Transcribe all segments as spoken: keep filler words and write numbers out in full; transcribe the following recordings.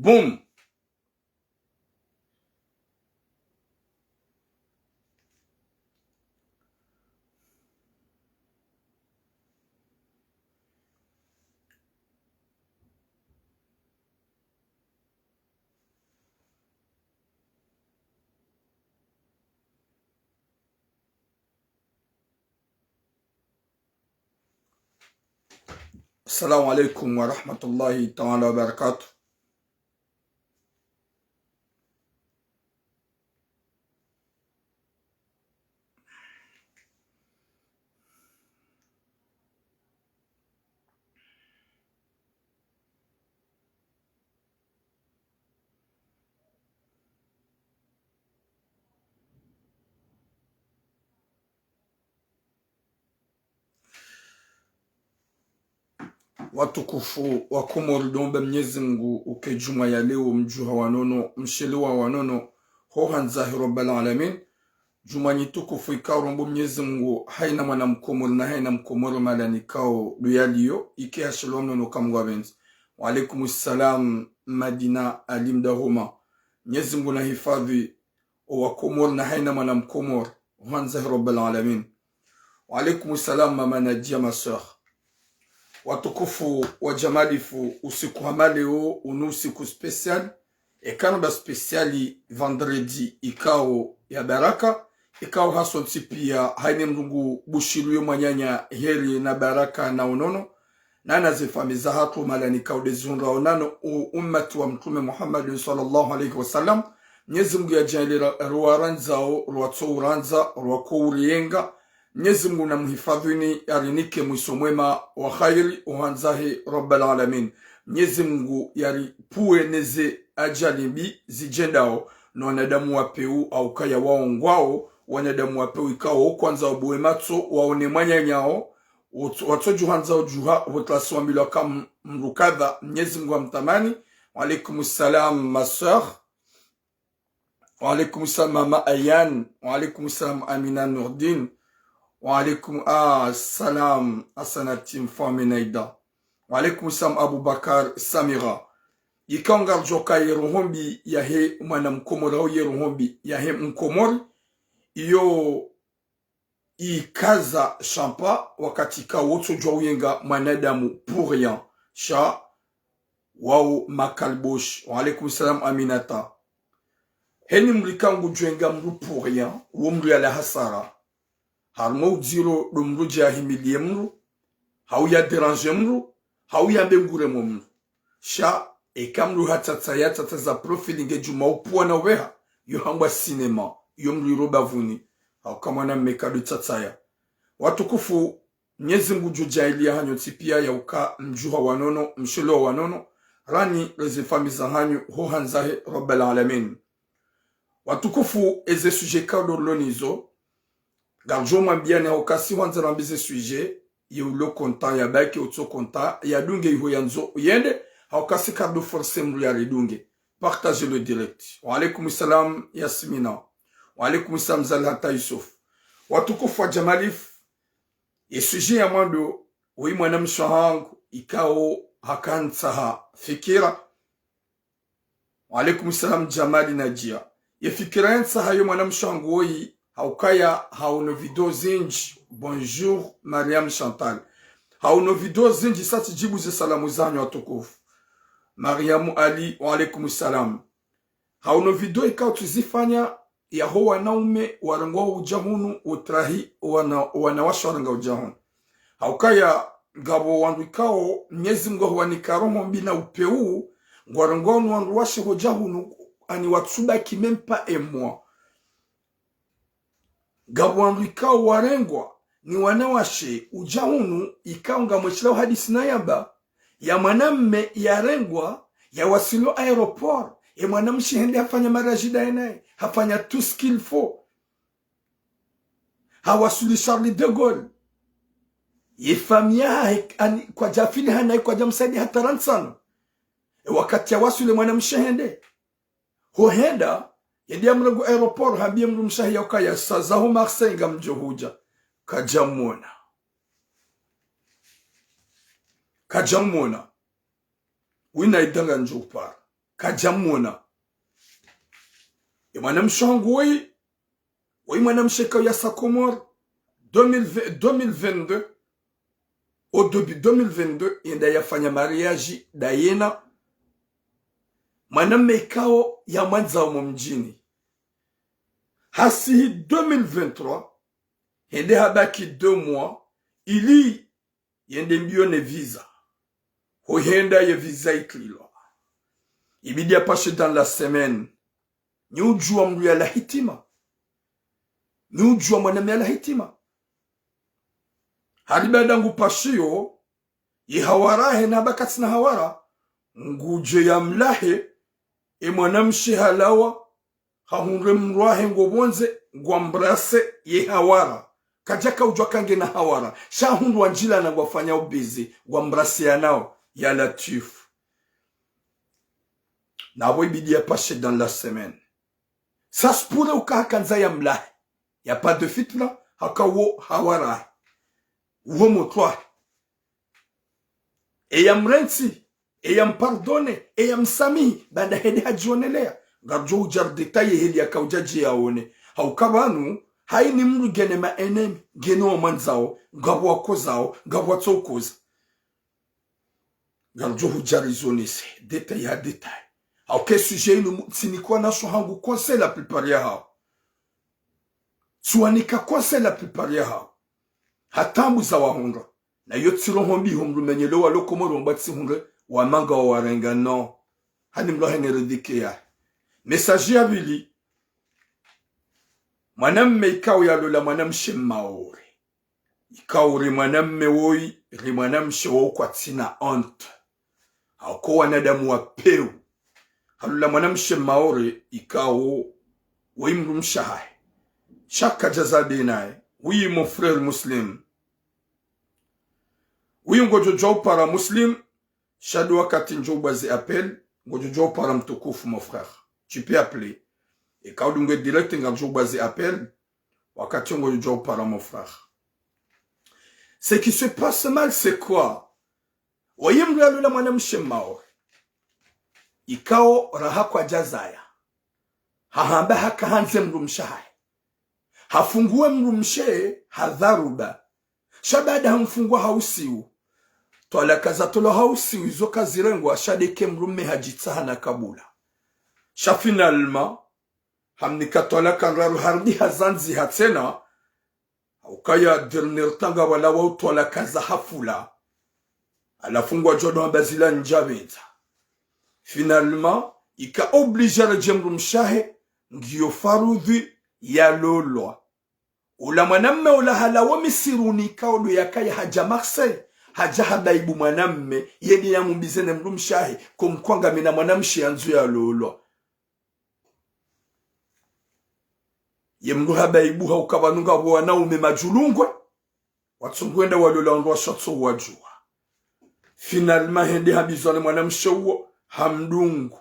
Boom. Assalamu alaikum wa rahmatullahi ta'ala wa barakatuh. Watukufu wa Komori, ndo omba Mnyezi Mngu uke djumwa ya leo mdjuha wa nono, mshelewa wa nono, ho handza he Rabbal Alamin. Djumwa nyi tukufu ikao rombo Mnyezi Mngu, haina mwana Mkomori na haina Mkomori mahala nikao ndo yaliyo, ike hashelewa mnono ka Mngu apvendze. Wa alaikum salam, Madina Ali Mdahoma. Mnyezi Mngu na hifadhwi owa Komori na haina mwana Mkomori, ho handza he Rabbal Alamin. Wa alaikum salam, Mama Nadia, ma sœur. Watukufu wa djamalifu, usiku hama leo, unu usiku spécial, eka namba spécial vendredi ikao ya baraka, ikao hasontsi pia, haina mdru ngu bushiriyo mwananya heri na baraka na unono, nana ze famiyi zahatru mahala nikao nde zihundrao nano u ummati wa Mtrume Muhammadin swallallahu alayhi wa sallam. Mnyezi Mngu yadjaanlie ra-, ruwarandzao, ruwatso urandza, ruwako urienga. Mnyezi Mngu na muhifadhwini, yarinike mwiso mwema wa khairi, ho handza he Rabbal Alamin. Mnyezi Mngu yaripvuwe neze ajali mbi zidjendao, no wanadamu wa pewu, haukaya waongwao, wanadamu wa pewu ikao kwandza wabuwe matso, waone mwananyao, Watso-, watsodjuha handza udjuha, wotlasi wambilwa ka m-, mdru kadha, Mnyezi Mngu amtamani. Wa alaikum salam, ma sœur. Wa alaikum salam, Mama Ayan. Wa alaikum salam, Amina Nourdine. Wa alaikum, ah, salam, Hasanati Mfaume Naida. Wa alaikum salam, Abubakar Samira. Ikao ngaridjoka ye roho mbi yahe mwana Mkomori, hau ye roho mbi yahe Mkomori, iyo ikaza shampa wakati ikao wotsodjuwa uyenga mwanadamu pour rien. Sha wao makalbosh. Wa alaikum salam Aminata. Heni mdru ikao ngudjoenga mdru pour rien, wo mdru yala hasara. Harumwa udziro ndo mdru dja yahimiliye mdru, hau ya déranger mdru, hau yambe ngure mwa mdru. Sha, eka mdru hatsatsaya tsatsa za profil nge djuma upvua na uveha, yo hambwa cinéma, yo mdru iro bavuni, hauka mwana mme kado tsatsaya. Watukufu, Mnyezi Mngu ngudjodjaanlia hanyu ntsi pia ya uka mdjuha wa nono, mshelewa wa nono, rani reze famiyi zahanyu ho handza he Rabbal Alamin. Watukufu, eze sujet kado rilo nizo, ngaridjo mwambiani hauka si hwandza rambe ze sujet, ye ulo content ya baki, utso content ya dunge iho yandzo uyende, hauka si kado forcer mdru ya ridunge. Partagez le direct. Wa alaikum salam Yasmina. Wa alaikum salam Zalhata Yusuf. Watukufu wa djamalifu, ye sujet ya mwando, woyi mwanamshe hangu, ikao hakantsaha fikira, Wa alaikum salam Jamali Nadia. Ye fikira yantsaha yo mwanamshe wangu woyi, haukaya haono video zindji. Bonjour, Mariam Chantal. Haono video zindji, sa tsidjibu ze salamu zanyu watukufu. Mariam Ali, wa alaikum salam. Haono video ikao tsizifanya, yaho wanaume warengwa udja hunu, utrahi wana, wanawashe warengwa udja hunu. Haukaya ngapvo wandru ikao Mnyezi Mngu ahuwanika roho mbi na upeu, ngwarengwa hunu wandru washe hudja hunu, ani watsubaki même pas un mois. Ngapvo wandru ikao warengwa ni wanawashe udja hunu, ikao ngamweshilao hadisi nayamba, ya mwanamme yarengwa, yawaswili aéroport, ye mwanamshe hende hafanya mariage ndaye naye, hafanya tout ce qu'il faut. Hawaswili Charles de Gaulle. Ye famiyi yahahe, ani, kwadja fili hanayi, kwadja msaidi hata rantsano. E wakati yawaswili mwanamshe hende. Ho henda, yende yamrengo aéroport, hambiye mdrumshe wahe yaukaya sa zaho Marseille ngamdjo hudja. Kadjamwona. Kadjamwona. Wina idanga ndjo upara. kadjamwona. Ye mwanamshe hangu woyi, woyi mwanamshe ikao yasa Komori, deux mille vingt, deux mille vingt-deux, au début deux mille vingt-deux, yenda yafanya mariage dayina mwanamme ikao yamwandzao mo mdjini. Hasihi deux mille vingt-trois, hende habaki deux mois, ili yende mbio ne visa. Ho henda ye visa itilwa. Ibidi yapashe dans la semaine. Nyi udjua mdru yalawa hitima. Nyi udjua mwanamme yalawa hitima. Hari baada ngupashiyo, ye hawara he na bakatsina hawara, ngudjo yamlawe, e mwanamshe halawa, hahundre mdru wahe ngo pvondze, ngwa embrasser ye hawara. Kadjaka udjua kangena hawara. Sha hundru wandjilana ngwafanya ubezi, ngwa embrasser yanao, ya Latwifu. Na pvo ibidi yapashe dans la semaine. Ça se pourrait uka hakandza yamlawe. Y a pas de fitna, haka wo hawara. Uwo motro wahe. Eya mrantsi, eya mpardonner, eya msamihi, baanda hende hadjionelea. Ngaridjo hudja ridétailler heli yaka udja dje yaone. Hauka pvanu, hayini mdru ngena ma ennemis, ngena wamwandzao, ngapvo wakozao, ngapvo watsoukoza. Ngaridjo hudja rizonese, détail ha détail. Hauka e sujet inu mu-, tsinikwa naso hangu conseil la plupart yahao. Tsiwanika conseil la plupart yahao. Ha taabu zawahundra. Na yo tsi roho mbi ho mdru menyelo walo Komori wamba tsihundre, wamanga wawarenga, non. Hani mdru hene ridhike yahe. Message ya pvili. Mwanamme ikao yalola mwanamshe Maore. Ikao ri mwanamme woyi, ri mwanamshe wo kwatsina honte. Hauka wanadamu wa pewu. Halola mwanamshe Maore, ikao woyi mdrumshe wahahe. Sha kadjazaa naye. Oui, mon frère Muslim. Oui, ngodjo djua upara Muslim. Sha ndo wakati ndjo ubwazi appel, ngodjo djua upara mtukufu, mon frère. Tu peux appeler. Eka udunge direct ngamdjo ubwazi appel, wakati ngodjo djua upara, mon frère. Ce qui se passe mal, c'est quoi? Woyi mdru yalola mwanamshe Maore. Ikao raha kwadjazaya. Hahamba haka handze mdrumshe wahahe. Hafunguwe mdrumshe ha dharuba. Sha baada hamfungua ha usiu. Twalaka zatolwa ha usiu izo kazirengwa sha ndeke mdrumme hadjitsaha na kabula. Sha finalement, hamnika twalaka ndraru harudi hazandziha tsena, hauka ya dernier tanga wala wa utwalaka za hafula. Halafu ngwadjo ndo hamba zila ndjapvendza. Finalement, ika obligé aredjee mdrumshe wahe, ngiyo faradhwi yalolwa. Ula mwanamme ula halawa misiruni ikao ndo yakaya hadja Marseille, hadja hamba ibu mwanamme, yende yamumbize ne mdrumshe wahe, comme quoi ngamina mwanamshe yandzo yalolwa. Ye mdru hamba ibu hauka pvanu ngapvo wanaume madjulungwe, watsongwenda walola wandru washatso wadjua. Finalement hende hambizwa ne mwanamshe uwo, hamdungu.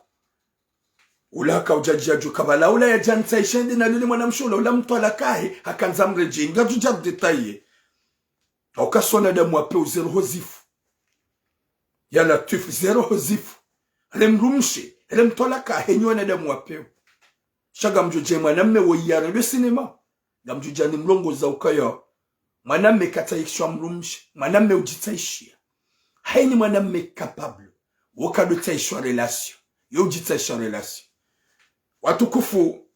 Ula haka udja djadju kabala, ula yadja ntsaisha hende nalole mwanamshe ula, ula mtwalaka wahe, hakandza mredjei, ngadjo dja détailler. Hauka si wanadamu wa pewu, ze roho zifu. Ya Latwifu, ze roho zifu. Hele mdrumshe, hele mtwalaka wahe, nyi wanadamu wa pewu. Sha ngamdjo dje mwanamme woyi yarendwe cinéma. Ngamdjo dja ni mlongoza ukaya. Mwanamme katsaishwa mdrumshe. Mwanamme udjitsaishia. Hayini mwanamme capable. Wo kado tsaishwa relation. Yo udjitsaisha relation. Watukufu,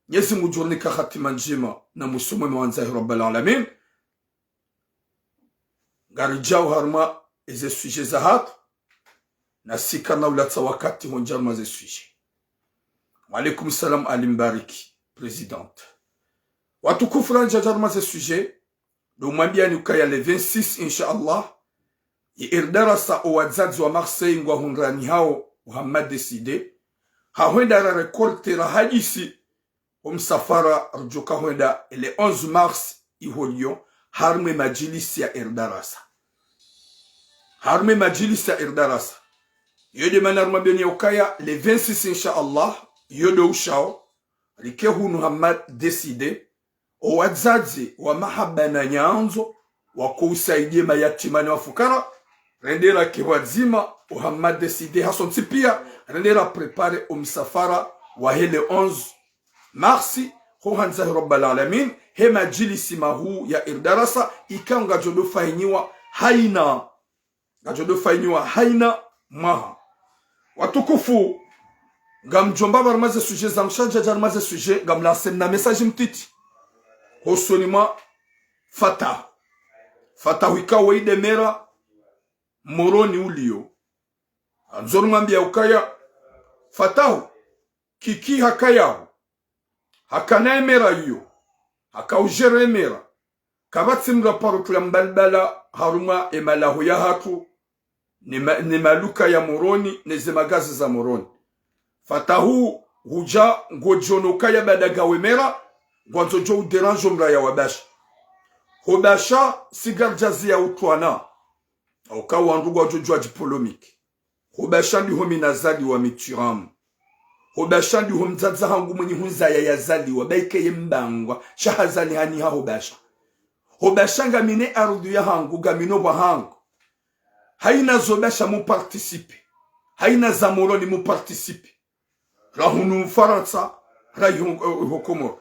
Mnyezi Mungu ngudjo rinika hatima ndjema na mwiso mwema wandzahi Rabbal Alamin. Ngaridjao harumwa eze sujet zahatru, na sika na ulatsa wakati hondja harumwa ze sujet. Wa alaikum salam Ali Mbariki, présidente. Watukufu randja harumwa ze sujet, ndo mwambiani ukaya le vingt-six, insha Allah, ye Erdarasa o wadzadze wa Marseille ngwahundrani hao, uhama décidé, ha hwenda ra récolter ra hadisi, o msafara ridjoka hwenda le onze mars iho Lyon, harumwa e madjilisi ya Erdarasa. Harumwa e madjilisi ya Erdarasa. Yo nde mana rimwambiani ya ukaya, le vingt-six, insha Allah, yo ndo ushao, rike hunu hama décidé, o wadzadze wa mahaba na nyandzo, wako usaidie mayatima ne wafukara, rendera kipvwadzima, oha ma décidé hasontsi pia, rendera préparé omsafara wahe le onze mars, ho handza he Rabbal Alamin, he madjilisi mahuu ya Irdarasa, ikao ngadjo ndo fanyiwa haina, ngadjo ndo fanyiwa haina mwaha. Watukufu, ngamdjo mba pvwa harumwa ze sujet, za mshandja dja harumwa ze sujet, ngamlanseni na message mtiti. Hosoni mwa Fatahu. Fatahu ikao wo nde maire Moroni ulio. Ngamdjo rimwambia ukaya, Fatahu, Kiki hakaya ho. Hakana e maire iyo. Haka ugéré e maire. Kapvatsi mdru aparo tula mbalibala harumwa e malaho yahatru, ne ma-, ne maluka ya Moroni, ne ze magazi za Moroni. Fatahu, hudja ngodjono ukaya baada ngawe maire, ngwandzo djo udéranger omraya wa Basha. Ho Basha, si ngaridjazi ya utwana. Hauka wandru ngwadjo djuwa dji polémique. Ho Basha ndiho mi nazaliwa mi Tiramu. Ho Basha ndiho mdzadze hangu mwenye hunizaya yazaliwa, ba ike ye mbangwa, sha hazalihaniha ho Basha. Ho Basha ngamina e ardhi yahangu, ngamina obwa hangu. Haina zo Basha mu participé. Haina za Moroni mu participé. Ra hunu Farantsa, ra iho, iho Komoro.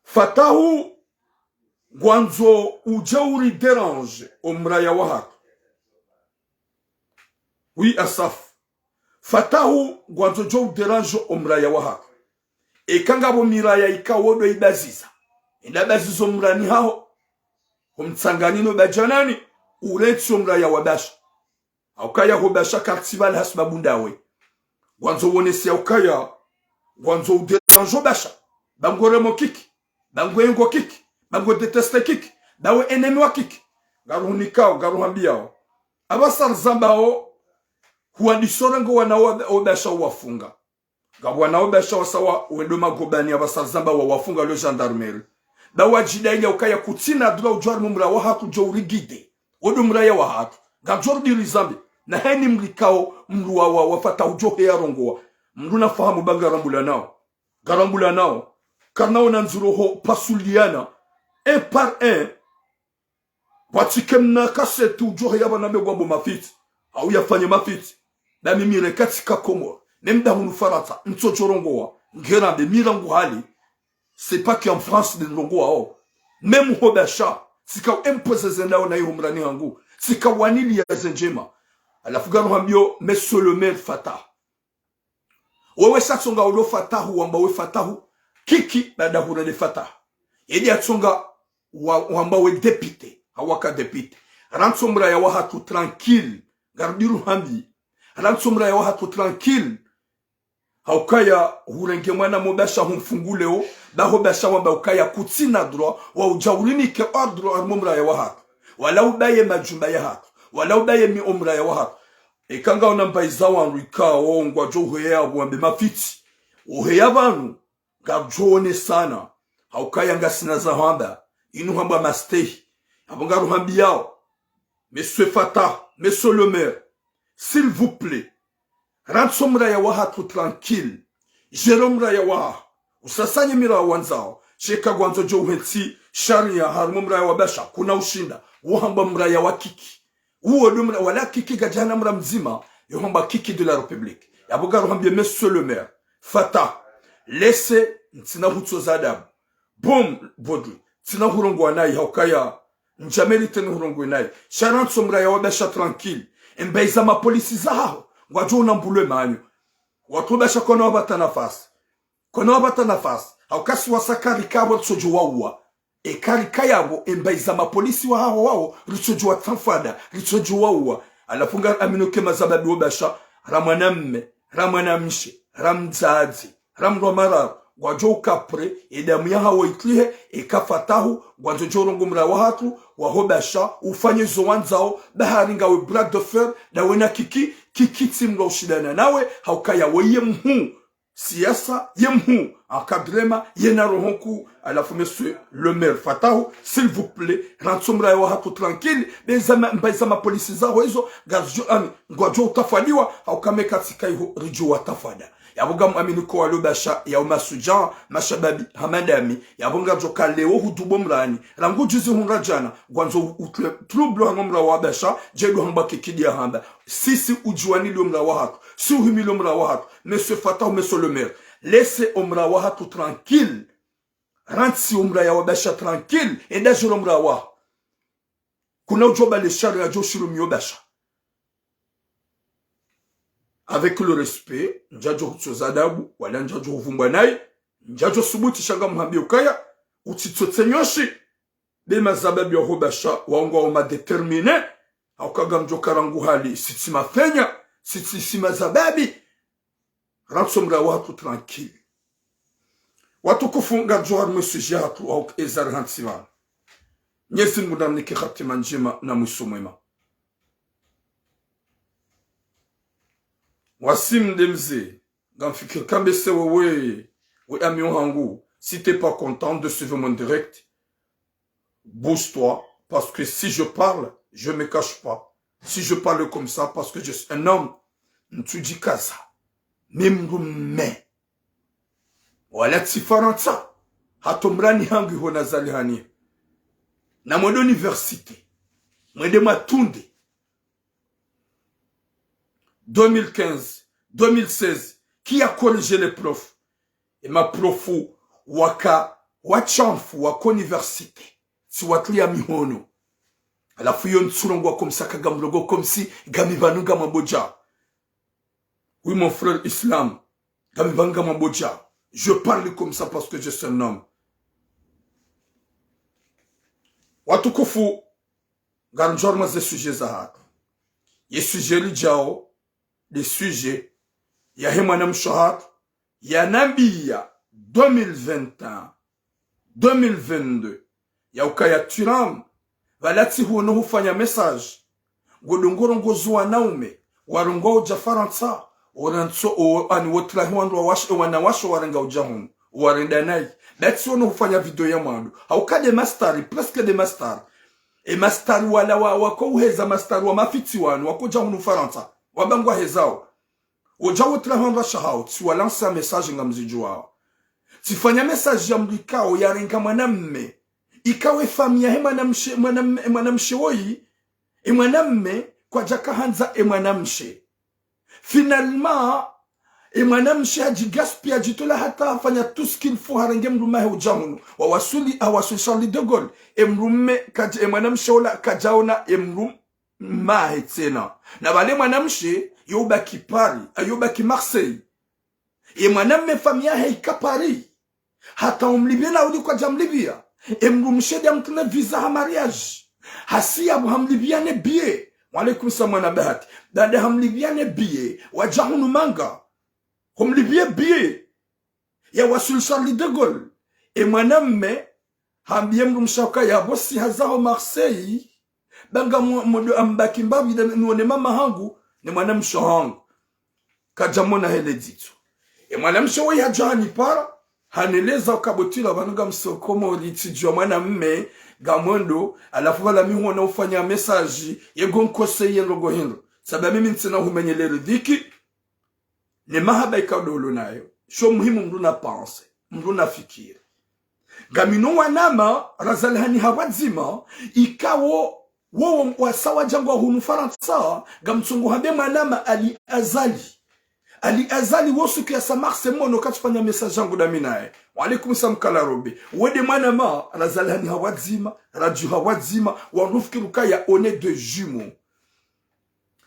Fatahu, ngwandzo udje uri déranger omraya wahatru. Oui, Asaf. Fatahu, ngwandzo djo udéranger omraya wahatru. Eka ngapvo miraya ikao wo ndo ibaziza, enda baziza omrani haho, ho Mtsangani no Badjanani, urentsi omraya wa Basha. Haukaya ho Basha karitsi pvala ha sababu ndawe. Ngwandzo wonese haukaya, ngwandzo udéranger o Basha. Ba ngo remo Kiki. Ba ngo engo Kiki. Ba ngo détester Kiki. Ba we ennemi wa Kiki. Ngaruhunikao, ngaruhambiao. Apvasa rizambao, huwandisa orenga owana wa, o Basha uwafunga. Ngapvo wana o Basha wasawa wendo magobani apvasa rizambao wawafunga lo gendarmerie. Ba wadjidai ya ukaya kutsina droit udjo harimwa omraya wahatru djo uriguider. Wo ndo mraya wahatru. Ngadjo rudi rizambe. Na heni mrikao mdru wa, wa, wa Fatahu djo heya rongoa. Mdru nafahamu ba ngarambulanao. Ngarambulanao. Karina ona ndziro ho pasuliana. Un par un. Pvwatsike mna kaseti udjo heya pvanu mbe ngwambo mafitsi. Hau yafanye mafitsi. Ba mi mire katsika Komoro. Même nda hunu Farantsa, ntsodjo rongoa. Ngerambe mi rangu hali. C'est pas qu'en France nde nirongoao. Même ho Basha, tsika u imposer ze ndao na iho mrani hangu. Tsika waniliya ze ndjema. Halafu ngaruhambio, monsieur le maire Fatah. Wewe sha tsonga ulo Fatahu, wamba we Fatahu, Kiki, baada hurende Fatahu. Yedi atsonga wa-, wamba we député, hawaka député. Rantsi omraya wahatru tranquille, ngarudi ruhambi. Rantsi omraya wahatru tranquille. Haukaya hurenge mwana mo Basha humfunguleo, ba ho Basha wamba ukaya kutsina droit, wa udja urinike ordre harimwa omraya wahatru. Wala ubaye majumba yahatru. Wala ubaye mi omraya wahatru. Eka ngaona mbayi za wandru ikao ngwadjo uheya wambe mafitsi. Uheya pvanu, ngadjo onesana. Haukaya ngasina za hamba. Inu hamba mastehi. Apvo ngaruhambiao. Monsieur Fatah, monsieur le maire, s'il vous plaît, rantsi omraya wahatru tranquille. Gérer omraya wahaho. Usasanye mira wandzao. Sha eka ngwandzo djo uhentsi sharia harimwa omraya wa Basha, kuna ushinda. Wo hamba mraya wa Kiki. Uwo ndo mra-, wala Kiki ngadjana mra mdzima, yo hamba Kiki de la République. Yapvo ngaruhambie monsieur le maire. Fatah, laisse, ntsina hutsoza adabu. Bon, Baudry, ntsina hurongoa nayi, haukaya, ndja mérité ni hurongoa nayi. Sha rantsi omraya wa Basha tranquille. Embayi za mapolisi zahaho, ngwadjo unambulwe manyo. Watru Basha kwana wapvata nafasi. Kwana wapvata nafasi. Hauka si wasa karikapvo ritsodjo wauwa. Eka rikayapvo, embayi za mapolisi wahaho wao, ritsodjo watafada, ritsodjo wauwa. Halafu nga amino kema zababi wo Basha, ra mwanamme, ra mwanamshe, ra mdzadze, ra mdru wa mararu, ngwadjo uka prêt, edamu yahawo itlihe, eka Fatahu, ngwandzo djo urongoa omraya wahatru, waho Basha, ufanye zo wandzao, bahari ngawe bras de fer, ndawe na Kiki, Kiki tsi mdru wa ushindana nawe, haukaya weye mhuu. Siasa, ye mhuu, encadrement, yena roho nkuu, halafu monsieur le maire Fatahu, s'il vous plaît, rantsi omraya wahatru tranquille, be za ma-, mbayi za mapolisi zaho izo, ngazidjo, ani, ngwadjo utafadiwa, hauka me katsika iho, ridjo watafada. Yapvo ngamwamini ko walo Basha, yao mashudjaa, mashababi, hama ndami. Yapvo ngadjo ka leo hudubo mrani. Rangu juzi hundra djana, ngwandzo utre trouble hano mra wa Basha, djedo hamba kikidi ya hamba. Sisi udjuwa ni lo mra wahatru. Si uhimi lo mra wahatru. Monsieur Fatah, Monsieur le maire. Laissez o mra wahatru tranquille. Rantsi o mra ya wa Basha tranquille. Enda djoro mra wa. Kuna udjo bale shari ya djo shirumio Basha. Avec le respect, ndjadjo hutsoza adabu, wala ndjadjo huvumbwa nayi, ndjadjo subuti sha ngamhambio ukaya, utsitsotse nyoshi. Be mashababi wa ho Basha, wao ngwao ma déterminés, hauka ngamdjo ka rangu hali, sitsi mafenya, sitsi si mashababi. Rantsi o mra wahatru tranquille. Watukufu, ngardjo harumwa e sujet hatru, hauka eza rihantsi pvanu. Mnyezi Mungu namnike hatima ndjema na mwiso mwema. Wasim Demze, ngamfikiri kambe se wewe, we ami hangu, si t'es pas content de suivre mon direct, bouge-toi, parce que si je parle, je me cache pas. Si je parle comme ça, parce que je suis un homme, ntsudjikaza. Mi mdrume. Wala tsi Farantsa. Hata o mrani hangu iho nazalihaniha. Na mwende université. Mwende mwatunde. Deux mille quinze, deux mille seize, qui a corrigé les profs? E maprofu waka washamfu waka université. Tsi watria mihono. Halafu iyo ntsurongoa comme ça ka ngamrongoao comme si ngami pvanu ngamwambo dja. Oui, mon frère Islam, ngami pvanu ngamwambo dja. Je parle comme ça parce que je suis un homme. Watukufu, ngarudjo harumwa ze sujet zahatru. Ye sujet lidjao, le sujet yahe mwanamshe hatru, yanambia deux mille vingt et un, deux mille vingt-deux, yaukaya Thuram, pvala tsihuono hufanya message. Ngodjo ngorongozo wanaume, warongoa udja Farantsa, orantso, o, ani wotrahi wandru wa washe, wanawashe warenga udja hunu, warenda nayi. Be tsihuono hufanya video ya mwando. Hauka nde mastari, presque nde mastari. E mastari wala wa, wako uheza mastari wa mafitsi wanu, wako dja hunu Farantsa. Wabangwa hezao. Wodja wotrahi wandru washe hao, tsiwalansa message ngamzidjuwao. Tsifanya message ya mdru ikao yarenga mwanamme. Ikao e famiyi yahe mwanamshe, mwanamme, mwanamshe woyi, e mwanamme kwadjaka handza e mwanamshe. Finalement, e mwanamshe hadjigaspiller, hadjitola hata hafanya tout ce qu'il faut harenge mdrumme wahe udja hunu. Wawaswili, hawaswili Charles de Gaulle. E mdrumme kadja, e mwanamshe ola kadjaona e mdrumme wahe tsena. Na pvale mwanamshe, yo ubaki Paris, a, yo ubaki Marseille. E mwanamme famiyi yahe ika Paris. Hata umlipvia nauli kwadjamlipvia. E mdrumshe nde amtrine visa ha mariage. Hasiya pvo hamlipvia ne billet. Wa alaikum salam mwana bahati. Baanda hamlipvia ne billet. Wadja hunu manga. Humlipvia billet. Yawaswili Charles de Gaulle. E mwanamme hambia mdrumshe wahe ukaya pvo si haza ho Marseille, ba ngamdjo ambaki mbapvi nda nione mama hangu ne mwanamshe hangu. Kadjamona hele dzitso. E mwanamshe woyi hadja hanipara, haneleza uka bo Thuram pvanu ngamsoko mori tsidjuwa mwanamme, ngamwendo, halafu pvala mi huona ufanya message, yego nkose ye ndrongo hindru. Sababu mimi ntsina humenyele ridhiki, ne mahaba ikao ndo ulo nayo. Sho muhimu mdru na pense, mdru na fikiri. Ngamina wanama, razalihaniha pvwadzima, ikao, wowo wasawa djangwa hunu Farantsa, ngamtsongo hambe mwanama Ali Azali. Ali Azali wo suku yasa Marseille mwono katsufanya message yangu ndami naye. Wa alaikum salam kala robe. Wo nde mwanama, razalihaniha pvwadzima, radjuha pvwadzima, wandru fikiri ukaya on est des jumeaux.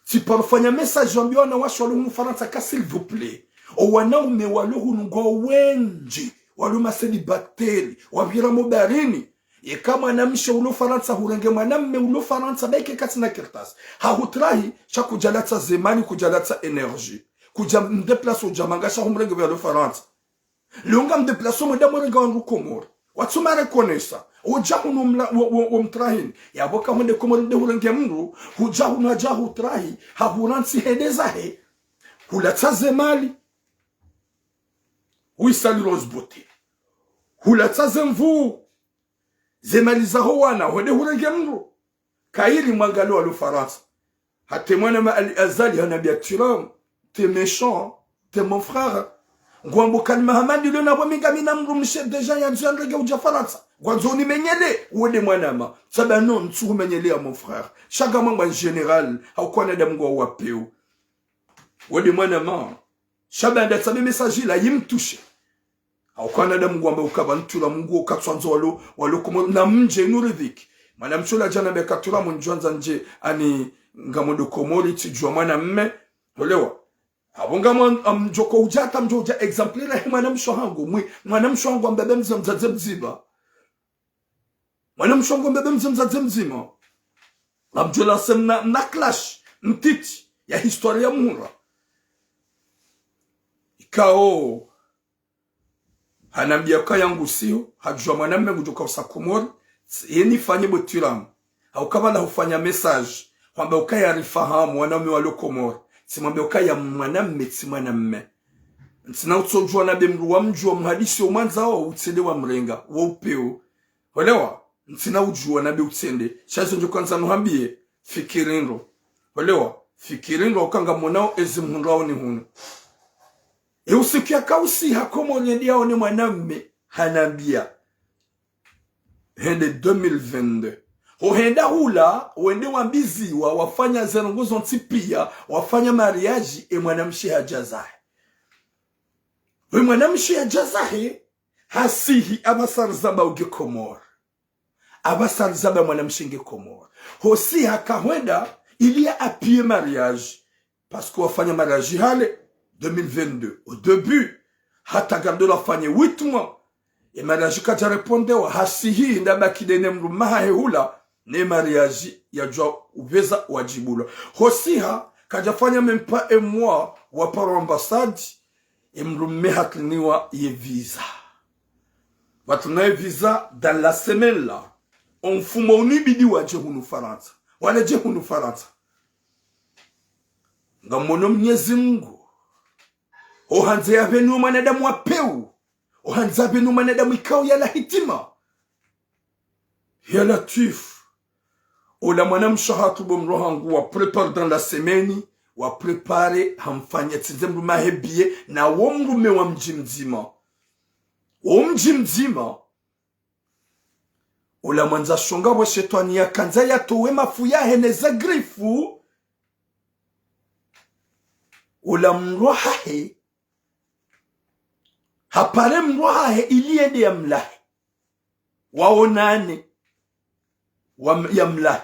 Tsiparufanya message wambia wanawashe walo hunu Farantsa ka, s'il vous plaît. O wanaume walo hunu ngwao wendji, walo ma célibataires, wapvira mo baharini. Yeka mwanamshe ulo Farantsa hurenge mwanamme ulo Farantsa, ba ike katsina kartasi. Hahutrahi, sha kudjalatsa zemali, kudjalatsa énergie. Kudjamdéplacer udja manga sha humrenge pvia lo Farantsa. Leo ngamdéplacer mwenda mwarenga wandru Komori. Watsuma reconnaître. Wodja hunu mla, wo, wo, womtrahini. Yapvo ka hwende Komori nde hurenge mdru, hudja hunu hadja hutrahi, hahurantsi hende zahe. Hulatsa zemali. Huisali Rose Beauté. Hulatsa zemvu. Zemali zaho wana, hwende hurenge mdru. Kayiri mwangalie walo Farantsa. Hata mwanama Ali Azali hanambia Thuram, t'es méchant, t'es mon frère. Ngwambo Kani Mahamadi leo na bo mi ngami na mdrumshe déjà yandzo yanrenge udja Farantsa. Ngwandzo unimenyele, wende mwanama. Tsamba non, ntsuhumenyelea mon frère. Sha ngamwamba général, hauka wanadamu ngwao wapvewu. Wende mwanama. Sha baanda tsamba message la yimtouché. Hauka wanadamu ngwamba ukaba ntura Mungu ukatswandzo walo, walo Komori na mdje nuridhiki. Mwanamshe ola djana be katura mundjwandza ndje ani ngamwendo Komori tsidjuwa mwanamme. Olewa. Abo ngamwa-, amdjoko udja hata mdjo udja exemple lahe mwanamshe hangu. Mwi, mwanamshe hangu ambebe mdzima mdzadze mdzima. Mwanamshe hangu ambebe mdzima mdzadze mdzima. Amdjo la sem na, na clash, mtiti, ya histoire ya mhura. Ikao, hanambia ukaya ngusiho, hadjuwa mwanamme ngudjo kausa Komori, tsi, yeni fanye botiramu. Hauka bala hufanya message, hwamba ukaya rifahamu, wanaume walo Komori. Tsimwambe ukaya mwanamme, tsi mwanamme. Ntsina utsodjuwa na be mdru wamdjuwa muhadisi omwandzao, utsende wamrenga, wo upvewu. Olewa, ntsina udjuwa na be utsende. Sha izo ndjo kandza nuhambie, fikiri ndro. Olewa, fikiri ndro hauka ngamonao ezi mhundrao ni hunu. E usiku yakausiha Komori yende yaone mwanamme, hanambia. Hende deux mille vingt-deux. Ho henda hula, wende wambiziwa, wafanya ze ndrongo zontsi pia, wafanya mariage, e mwanamshe hadja zahe. We mwanamshe hadja zahe, hasihi apvasa rizamba uke Komori. Apvasa rizamba mwanamshe nge Komori. Hosiha kahwenda, ili ya appuyer mariage. Parce que wafanya mariage hale, deux mille vingt-deux, au début, hata ngardo lafanye huit mois. E mariage kadja répondewa, hasihi, nda baki dene mdrumme hahe hula, ne mariage yadjwa upveza wadjibulwa. Hosiha, kadja fanya même pas un mois, waparwa ambassade, e mdrumme hatriniwa ye visa. Watriniwa ye visa dans la semaine là. Omfumo unu ibidi wadje hunu Farantsa. Waledje hunu Farantsa. Ngamono Mnyezi Mungu. Ohandze yapvenu mwanadamu wapvewu. Ohandze yapvenu mwanadamu ikao yala hitima. Ya Latwif. Ola mwanamshe hatru bo mdru hangu wa prépare dans la semaine, wa prépare hamfanya tsindze mdrumme hahe billet, na wo mdrumme wa mdji mdzima. Wo mdji mdzima. Ola mwandzasho ngapvo shetwani yakandza yatowe mafu yahe ne za grifu. Ola mdru hahe. Hapare mdru hahe ili yende yamlahe. Waonane. Wa, yamlahe.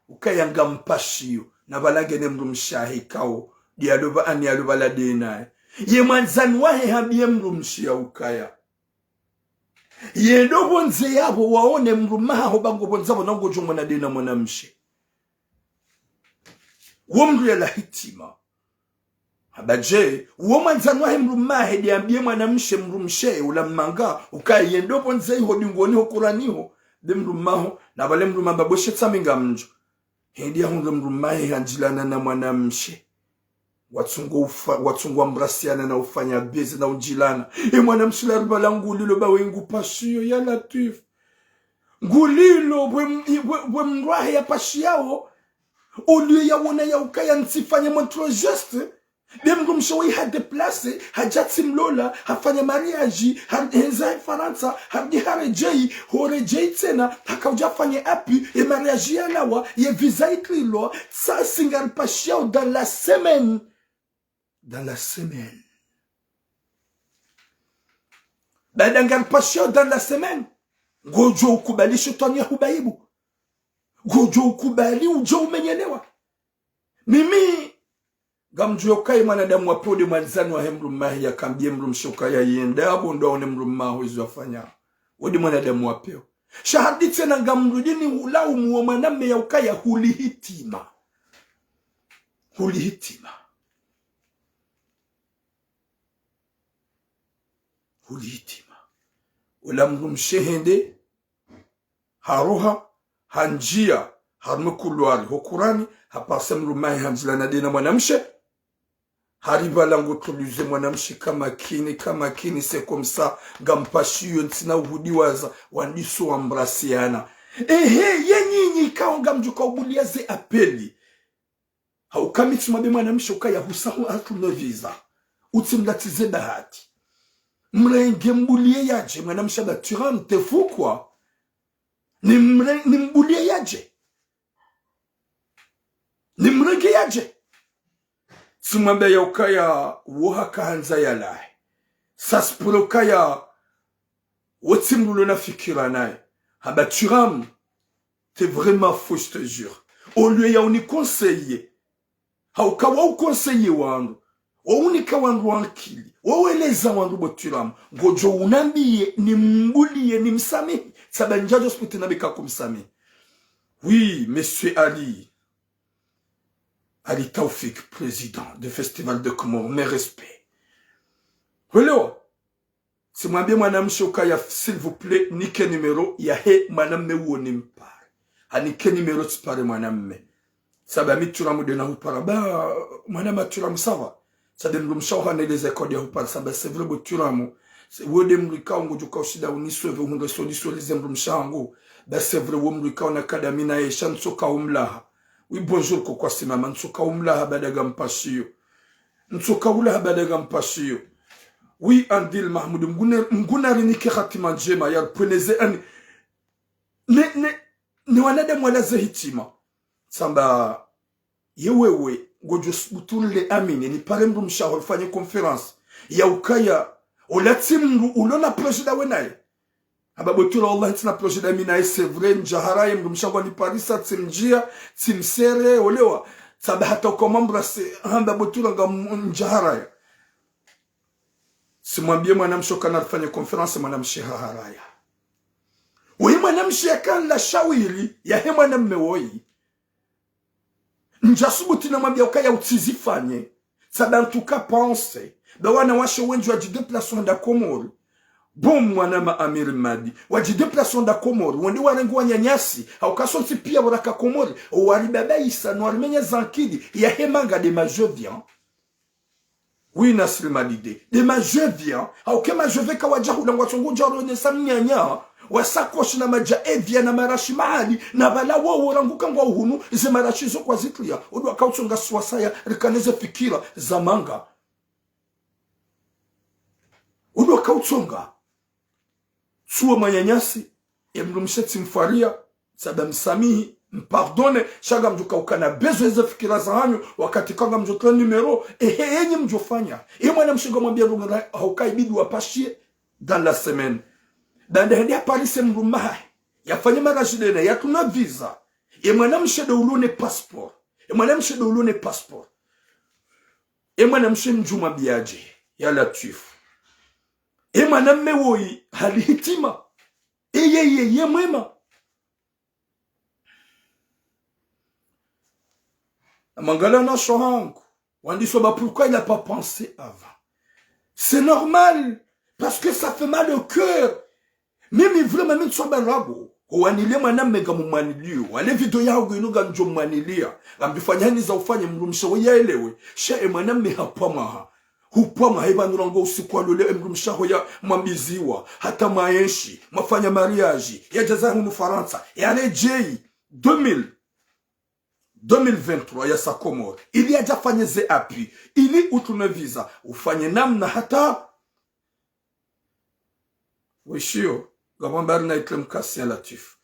Ukaya ngampashiyo. Na pvala ngene mdrumshe hahe ikao. Ndi yalo pva, ani yalo pvala ndenaye. Ye mwandzani wahe hambie mdrumshe ya ukaya. Yendo pvondze yapvo waone mdrumme haho ba ngo pvondze apvo na ngodjo mwana ndena mwanamshe. Wo mdru yala hitima. Hamba dje, wo mwandzani wahe mdrumme hahe ndi yambie mwanamshe mdrumshe ula mmanga, ukaya yendo pvondze iho dingoni ho kurani ho, be mdrumme haho, na pvale mdrumme hamba bo she tsami ngamdjo. Hende yahundre mdrumme hahe handjilana na mwanamshe. Watsungo ufa-, watsungo ambrasiana na ufanya baiser na undjilana. E mwanamshe la ripvala ngulilo ba we ngupashiyo ya Latwif. Ngulilo bwe m-, bwe, bwe mdru hahe yapashiyao. Oliyo yaona ya ukaya ntsifanye mwantrelo geste. Be mdrumshe we hadéplacer, hadja tsimlola, hafanya mariage, ha-, hendza Farantsa, harudi haredjeyi, horedjeyi tsena, hakaudja fanye appui, e mariage yalawa, ye visa itrilwa, tsasi ngaripashiyao dans la semaine. Dans la semaine. Baada ngaripashiyao dans la semaine. Ngodjo ukubali shetwani ya hubaibu. Ngodjo ukubali udjo umenyelewa. Mimi, ngamdjuo ukaya mwanadamu wapvewu nde mwandzani wahe mdrumme hahe yakambie mdrumshe ukaya yende apvo ndo aone mdrumme haho izo yafanya. Wo nde mwanadamu wapvewu. Sha harudi tsena ngamrudi ni ulaumu wo mwanamme ya ukaya huli hitima. Huli hitima. Huli hitima. Ola mdrumshe hende, haroha, handjia, harumwa couloir, ho kurani, hapare mdrumme hahe handjilana ndena mwanamshe, haripvala ngo utrulize mwanamshe kamakini, kamakini, c'est comme ça, ngampashiyo ntsina uhudiwaza, wandiso wambrasiana. Ehe, ye nyinyi ikao ngamdjo kaubulia ze appel. Hauka mi tsimwambe mwanamshe ukaya husaho hatru no visa. Utsimlatize bahati. Mrenge mbuliye yadje, mwanamshe amba Thuram, t'es fou quoi. Nimre-, nimbuliye yadje. Nimrenge yadje. Tsimwambia ukaya wo haka handza yalawe. Ça se pourrait ukaya wo tsi mdru ulo na fikira naye. Hamba Thuram, t'es vraiment fou, je te jure. Au lieu ya uni conseiller, hauka wa u conseiller wandru, wa unika wandru ankili, wa ueleza wandru bo Thuram, ngodjo unambiye, nimbuliye, nimsamihi, tsamba ndjadjo subuti nambe ka kumsamihi. Oui, monsieur Ali. Ali Taoufik, président du Festival de Comores, mes respects. Hello. Tsimwambie mwanamshe ukaya, s'il vous plaît, nike numéro yahe mwanamme uwo nimpare. Hanike numéro tsipare mwanamme. Tsamba mi Thuram nde nahupara. Ba, mwanama Thuram ça va. Tsamba mdrumshe waho haneleze code ya hupara. Tsamba c'est vrai bo Thuram. C'est, wo nde mdru ikao ngodjo ka ushinda unisweve uhundre solution lize mdrumshe wahangu. Ba c'est vrai wo mdru ikao nakadamina yesha ntsoka umlaha. Oui, bonjour, koko Simama, ntsoka umlaha baada ngampashiyo. Ntsoka ulaha baada ngampashiyo. Oui, Andil Mahmoud, Mngu na, Mngu narinike hatima ndjema, ya ripveneze ani. Ne, ne, ne wanadamu walaze hitima. Tsamba, ye wewe, ngodjo subutu nile amini, nipare mdrumshe waho rifanye conférence. Ya ukaya, ola tsi mdru ulo na projet ndawe naye. Hamba bo Thuram, wallahi, ntsina projet ndami naye, c'est vrai, ndjaharaye, mdrumshe wahangu aniparisa, tsimdjia, tsimsere, olewa. Tsamba hata uka umembrasser, hamba bo Thuram ngam-, ndjaharaya. Tsimwambie mwanamshe ukana rifanye conférence, mwanamshe haharaya. Woyi mwanamshe yakana shawiri, yahe mwanamme woyi. Ndjasubuti namwambia ukaya utsizifanye. Tsamba en tout cas pense. Ba wanawashe wendji wadjidéplacer wenda Komori. Bon, mwanama Amir Madi. Wadjidéplacer wenda Komori. Wende warenge wananyasi. Hauka sontsi pia waraka Komori. Owaribabaisa, no warimenya zankili. Yahe manga nde ma je viens. Oui, Nasri Malide. Nde ma je viens. Hauka ma je viens kawadja hula ngwatsongo dja ronesa mnyanya. Wa sakoshi na madja Evian na marashi mahali. Na pvala wowo rangu ka ngwao hunu. Ze marashi zo kwazitria. Udu wakautsonga swasaya. Rikane ze fikira. Za manga. Udu wakautsonga. Tsuwa mwananyasi, ye mdrumshe tsimfaria, tsamba msamihi, mpardonne, sha ngamdjo ka ukana besoin ze fikira zahanyu, wakati ka ngamdjo towa numéro, ehe, enyi mdjofanya. Ye mwanamshe ngamwambia ndrongo na, hauka ibidi wapashiye, dans la semaine. Baanda hende yaparise mdrumme wahahe, yafanye mariage ndena, yatruna visa. Ye mwanamshe nde ulo ne passeport. Ye mwanamshe nde ulo ne passeport. Ye mwanamshe mdjumwambiadje, ya Latwifu. Ye mwanamme woyi hali hitima. Eye, ye, ye mwema. Namwangalia na sho hangu. Wandiso ba pourquoi il a pas pensé avant. C'est normal. Parce que ça fait mal au cœur. Mimi vraiment mi ntsuamba ndrabo. Owanilie mwanamme ngamumwanilio. Wale video yahangu inu ngamdjo mwanilia. Ngamdjofanya hani za ufanye mdrumshe woyi yaelewe. Sha ye mwanamme hapvwa mwaha. Hupvwa mwaha ipvanu rangu usiku walole ye mdrumshe waho yamwambiziwa. Hata mwaenshi. Mwafanya mariage. Yadja zahe hunu Farantsa. Yaredjeyi. Deux mille. Deux mille vingt-trois yasa Komori. Ili yadja fanye ze appui. Ili utrune visa. Ufanye namna hata. Weshiyo. Ngamwambari na itle mkasi ya Latwifu.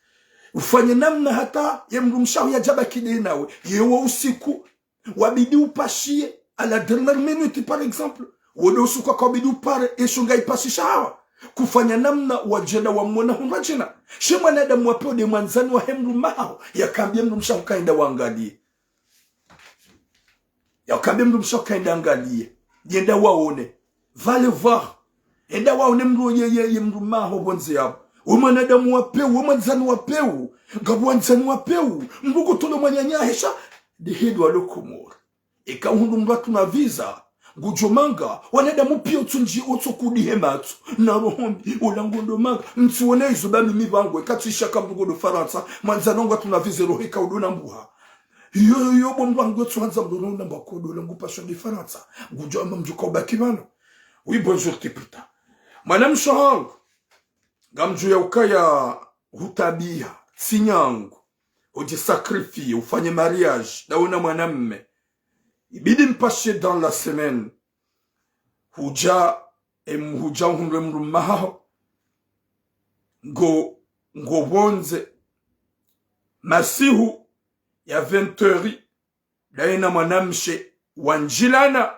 Ufanye namna hata ye mdrumshe waho yadja baki nde nawe. Ye wo usiku. Wabidi upashiye. À la dernière minute, par exemple. Wo nde usiku waka wabidi upare. Ye sho ngayipasisha hawa. Kufanya namna wadjenda wamwona hundra djina. She mwanadamu wa pewu nde mwandzani wahe mdrumme waho. Yakambiye mdrumshe waho ka yenda wangaliye. Yakambiye mdrumshe waho ka yenda angaliye. Yenda waone. Va aller voir. Yenda waone mdru ye, ye, ye mdrumme waho pvondze yapvo. We mwanadamu wa pewu, we mwandzani wa pewu. Ngapvo wandzani wa pewu. Mdru kutolo mwananya hesha. Nde hindru walo Komori. Eka uhundru mdru hatruna visa. Ngudjo manga. Wanadamu pia utsundji, utsokudihe matso. Na roho mbi, ola ngondo manga. Mtsiwone izo ba mimi pvangu. Eka tsishaka mdru ngondo Farantsa. Mwandzani wangu hatruna visa roho eka udo na mbuha. Yo, yo, yo, bo mdru wangu yotsuhandza mdru na mbuha kodo, ola ngupasho nde Farantsa. Ngudjo amba mdjo ka ubaki pvanu. Oui, bonjour, Tiputa. Mwanamshe wahangu. Ngamdjuwa ukaya hutabiha, tsi nyangu, udji sacrifier, ufanye mariage, ndawe na mwanamme. Ibidi mpashe dans la semaine. Hudja Em hudja uhundre mdrumme haho. Ngo, ngo pvondze. Masihu ya vingt heures. Daye na mwanamshe wandjilana,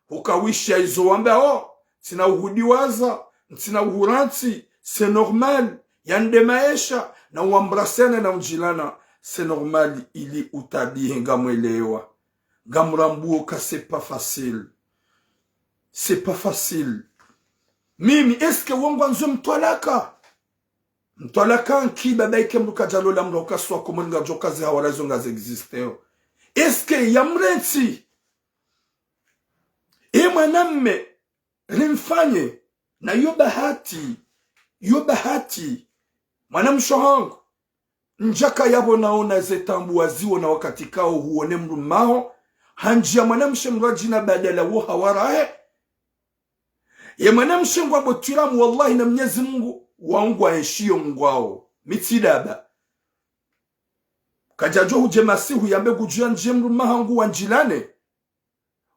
hukawisha izo wamba, oh, ntsina uhudiwaza, ntsina uhurantsi, c'est normal, yande maesha, na uambrasana na undjilana, c'est normal, ili utabihe ngamwelewa. Ngamrambuo ka c'est pas facile. C'est pas facile. Mimi, est-ce que wo ngwandzo mtwalaka? Mtwalaka nki baba ike mdru kadjalola mdru ukaswa Komori ngadjo kazi hawara izo ngazi existeo. Est-ce que yamrentsi? E mwanamme, rimfanye, na yo bahati, yo bahati, mwanamshe hangu, ndjaka yapvo naona ze taabu waziona wakati kao huone mdrumme haho, handjia mwanamshe mdru adjina badala wo hawarahe, ye mwanamshe ngwambo twiramu, wallahi na Mnyezi Mungu, wao ngwaenshiyo ngwao. Mi tsi daba. Kadjadjo hudje masihu yambe ngudjo yandjie mdrumme hangu wandjilane.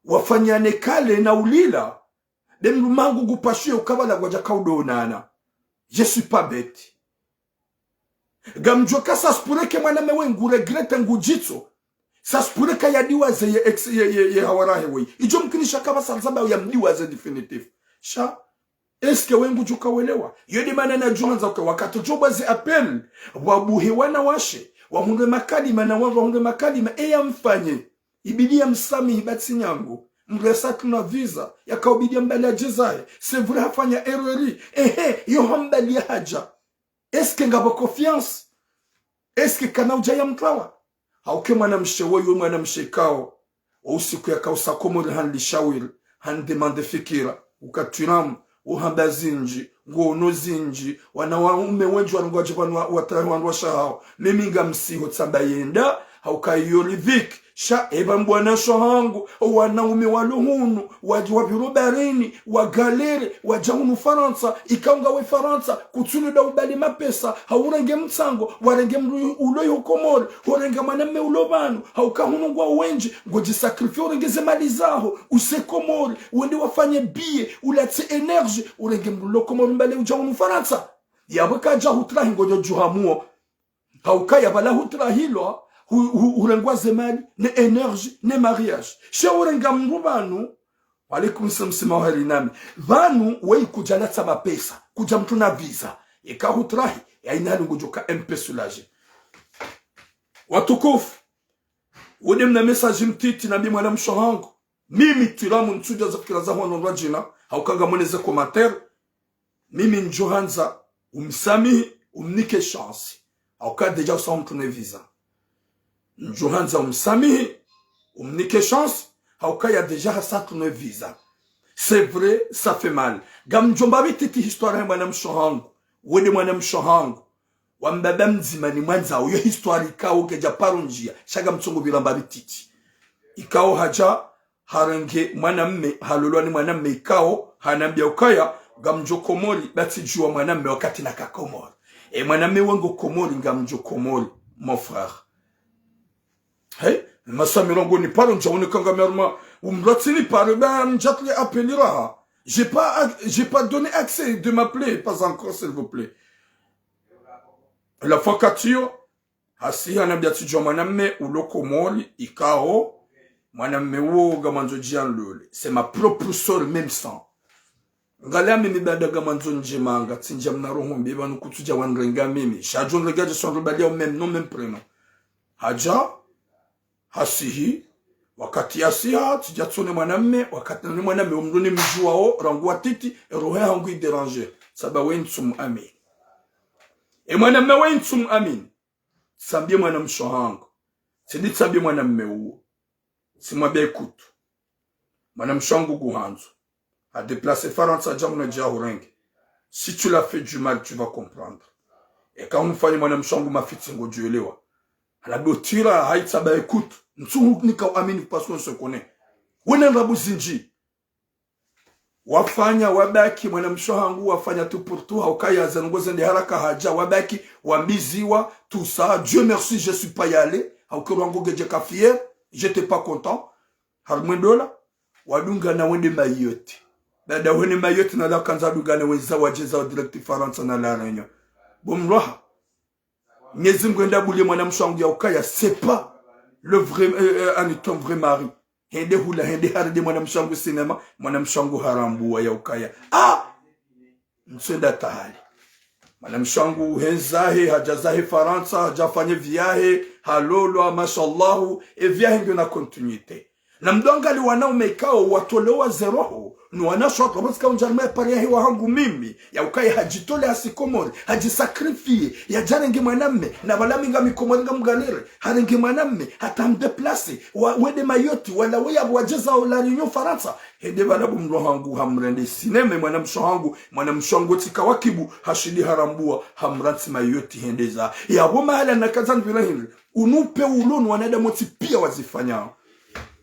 Wafanyane kale na ulila. Be mdrumme hangu ngupashiyo ukabala ngwadjaka udonana. Je suis pas bête. Ngamdjo ka ça se pourrait que mwanamme we ngu regrette ngudjitso. Ça se pourrait ka yadiwaze ye ex, ye, ye, ye hawarahe we. Idjo mkinisha ka pvasa sababu yamdiwaze définitif. Sha, est-ce que we ngudjo ka welewa? Yo de mana nadjo handza ka wakati djo bwazi appel, wabuhe wanawashe, wahundre makalima na wa, wahundre makalima, e yamfanye. Ibidi yamsamihi batsi nyangu. Mresa tuna visa, yakaubidi yambali adjezahe. C'est vrai hafanya erreur. Ehe, yo hambali ya hadja. Est-ce que ngapvo confiance? Est-ce que kana udja yamtrawa? Hauke mwanamshe woyi, mwanamshe kao, wo usiku yakausa Komori hanli shawiri, handemande fikira, ukatwiramu, uhamba zindji, ngono zindji, wanawaume wendji wanu ngwadje pvanu wa, watrahi wandru washe hawo. Mimi ngamsiho tsamba yenda, hauka iyo ridhiki. Sha eba mbwana sho hangu, wanaume walo hunu, wadji wapviro baharini, wagalere, wadja hunu Farantsa, ikao ngawe Farantsa, kutsulo da ubali mapesa, haurenge mtsango, warenge mdru ulo yo Komori, horenge mwanamme ulo pvanu, hauka hunu ngwao wendji, ngodji sacrifier urenge ze mali zaho, use Komori, wende wafanye billet, ulatse énergie, urenge mdru ulo Komori mbale udja hunu Farantsa. Yapvo kadja hutrahi ngodjo djuhamuo. Hauka yapvala hutrahilwa, hu, hu, hurengwa ze mali, ne énergie, ne mariage. She urenga mdru pvanu, wa alaikum salam, sima waheri nami. Pvanu, weyi kudja latsa mapesa, kudja mtruna visa. Eka hutrahi, ya ina hali ngudjo ka un peu soulagé. Watukufu, wo de mna message mtiti nambi mwanamshe hangu. Mimi twiramu ntsudja za fikira za hwano ndwa djina, hauka ngamwone ze commentaire. Mimi ndjo handza umsamihi, umnike chance. Hauka déjà usa umtrune visa. Ndjo handza umsamihi, umnike chance, hauka ya déjà hasa trune visa. C'est vrai, ça fait mal. Ngamdjo mba bititi histoire ya mwanamshe hangu. Wo de mwanamshe hangu. Wambaba mdzima ni mwandzao, yo histoire ikao kedja paro ndjia, sha ngamtsongo pvira mba bititi. Ikao hadja, harenge mwanamme, halolwa ni mwanamme ikao, hanambia ukaya, ngamdjo Komori, batsi djuwa mwanamme wakati naka Komori. E mwanamme wangu Komori, ngamdjo Komori, mon frère. Hey, masamiro ngo ni paro ndjaone kanga merma, umratsi ni paro, ben, mdjatli appel raha. J'ai pas, j'ai pas donné accès de m'appeler, pas encore, s'il vous plaît. La fois katiyo, hasihi hanambia tsidjuwa mwanamme ulo Komori, ikao, mwanamme wo ngamwandzo djia nlole. C'est ma propre sœur, même sang. Ngala mimi bada ngamwandzo ndje manga, tsindja mna roho mbi, pvanu kutsudja wanrenga mimi. Sha djo nrenga dje sondro balia au même nom, même prénom. Hadja, hasihi, wakati yasiha, tsidja tsone mwanamme, wakati nani mwanamme, umdru ni mdjuwao, rangu watiti, e roho hangu i déranger. Saba we ntsumu amini. E mwanamme we ntsumu amini. Tsambie mwanamshe hangu. Tsidi tsambie mwanamme uwo. Tsimwambia écoute. Mwanamshe hangu nguhandzo. Ha déplacer Farantsa dja muna dja hurenge. Si tu l'as fait du mal, tu vas comprendre. Eka humfanye mwanamshe hangu mafitsi ngodjo elewa. Hala dotira haitsa ba écoute. Ntsuhu nika uamini parce qu'on se connaît. Wena ndrabo zindji. Wafanya, wabaki, mwanamshe hangu, wafanya tout pour tout, hauka ya zanungo zende haraka hadja, wabaki, wambiziwa, tout ça. Dieu merci, je suis pas y allé. Hauka roho hangu ngedjo ka fier, j'étais pas content. Harimwa e ndola, wadungana wende Mayotte. Baada hwende Mayotte na la kandza dungane weza wadjeza wa direct Farantsa na La Réunion. Bo mroha. Mnyezi Mngu hende abulie mwanamshe wangu ya ukaya, c'est pas le vrai, euh, euh, ani ton vrai mari. Hende hula, hende harenge mwanamshe wangu cinéma, mwanamshe wangu harambua ya ukaya. Ah! Ntswenda tahali. Mwanamshe wangu hendza he, hadja zahe Farantsa, hadja fanye vie yahe, halolwa, mashallahu, e vie yahe ngiyo na continuité. Na mdru angalie wanaume ikao watolewa ze roho, no wanawashe waka pvwatsika undja harumwa ye pare yahe wahangu mimi, ya ukaya hadjitolea hasi Komori, hadjisakrifie, yadje yarenge mwanamme, na pvala mi ngami Komori ngamgalere, harenge mwanamme, hata hamdéplace, wa, wende Mayotte, wala we yapvo wadjeza o La Réunion Farantsa, hende pvala bo mroha wangu hamrende cinéma, mwanamshe wangu, mwanamshe wangu tsi kawakibu, hashindi harambua, hamrantsi Mayotte hendeza. Yapvo mahala nakandza nipvira hindri, unu pe ulo no wanadamu wontsi pia wazifanyao.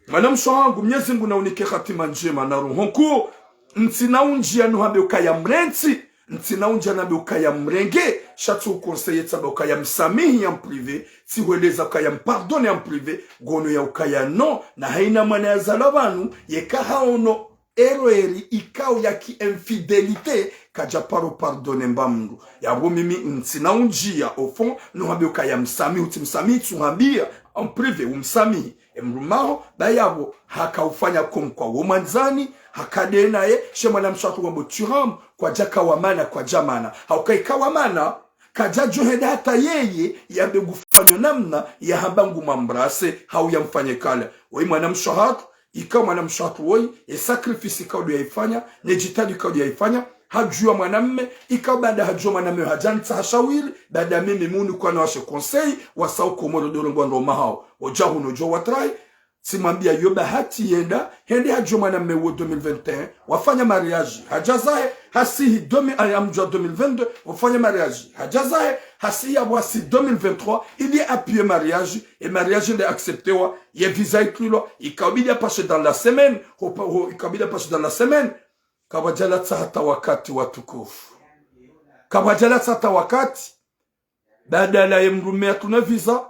Mwanamshe wangu, Mnyezi Mngu na unike hatima ndjema na roho nkuu. Ntsina undjia no hambe ukaya mrantsi, ntsina undjia nambe ukaya mrenge, sha tsi uconseiller tsamba ukaya msamihi en privé, tsi hweleza ukaya mpardonner en privé, ngono ya ukaya non, na haina mwana yazalwa pvanu, yeka haono erreur ikao ya ki infidélité, kadja paro pardonner mba mndru. Yapvo mimi ntsina undjia, au fond, no hambe ukaya msamihi, utsi msamihi, tsi uhambia, en privé, umsamihi. E mdrumme waho, ba yapvo, haka ufanya comme quoi wo mwandzani, haka nde naye, she mwanamshe waho wambo tu rames, kwadjaka wa mana, kwadja mana. Hauka ika wa mana, kadjadjo henda hata yeye, yambe ngufanyo namna, yahamba ngumwembrasser, hau yamfanye câlin. Woyi mwanamshe wahatru, ika mwanamshe wahatru woyi, e sacrifice ikao ndo yaifanya, ne djitihadi ikao ndo yaifanya, hadjuwa mwanamme, ika baada hadjuwa mwanamme hadja ntsaha shawiri, baada mimi munu kwana washe conseil, wasa ukomoro ndoro ngwandro mahao. Odja hunu djo watrahi, tsimwambia yo bahati yenda, hende hadjuwa mwanamme wo deux mille vingt et un, wafanya mariage, hadja zahe, hasihi deux mille, ay, amdjuwa deux mille vingt-deux, wafanya mariage, hadja zahe, hasihi yapvo hasihi deux mille vingt-trois, ili appuyer mariage, e mariage nde acceptewa, ye visa iklilwa, ikabidi apashe dans la semaine, ho, ho, ikabidi apashe dans la semaine. Kapvadjalatsa hata wakati watukufu. Kapvadjalatsa hata wakati. Badala ye mdrumme yatruna visa,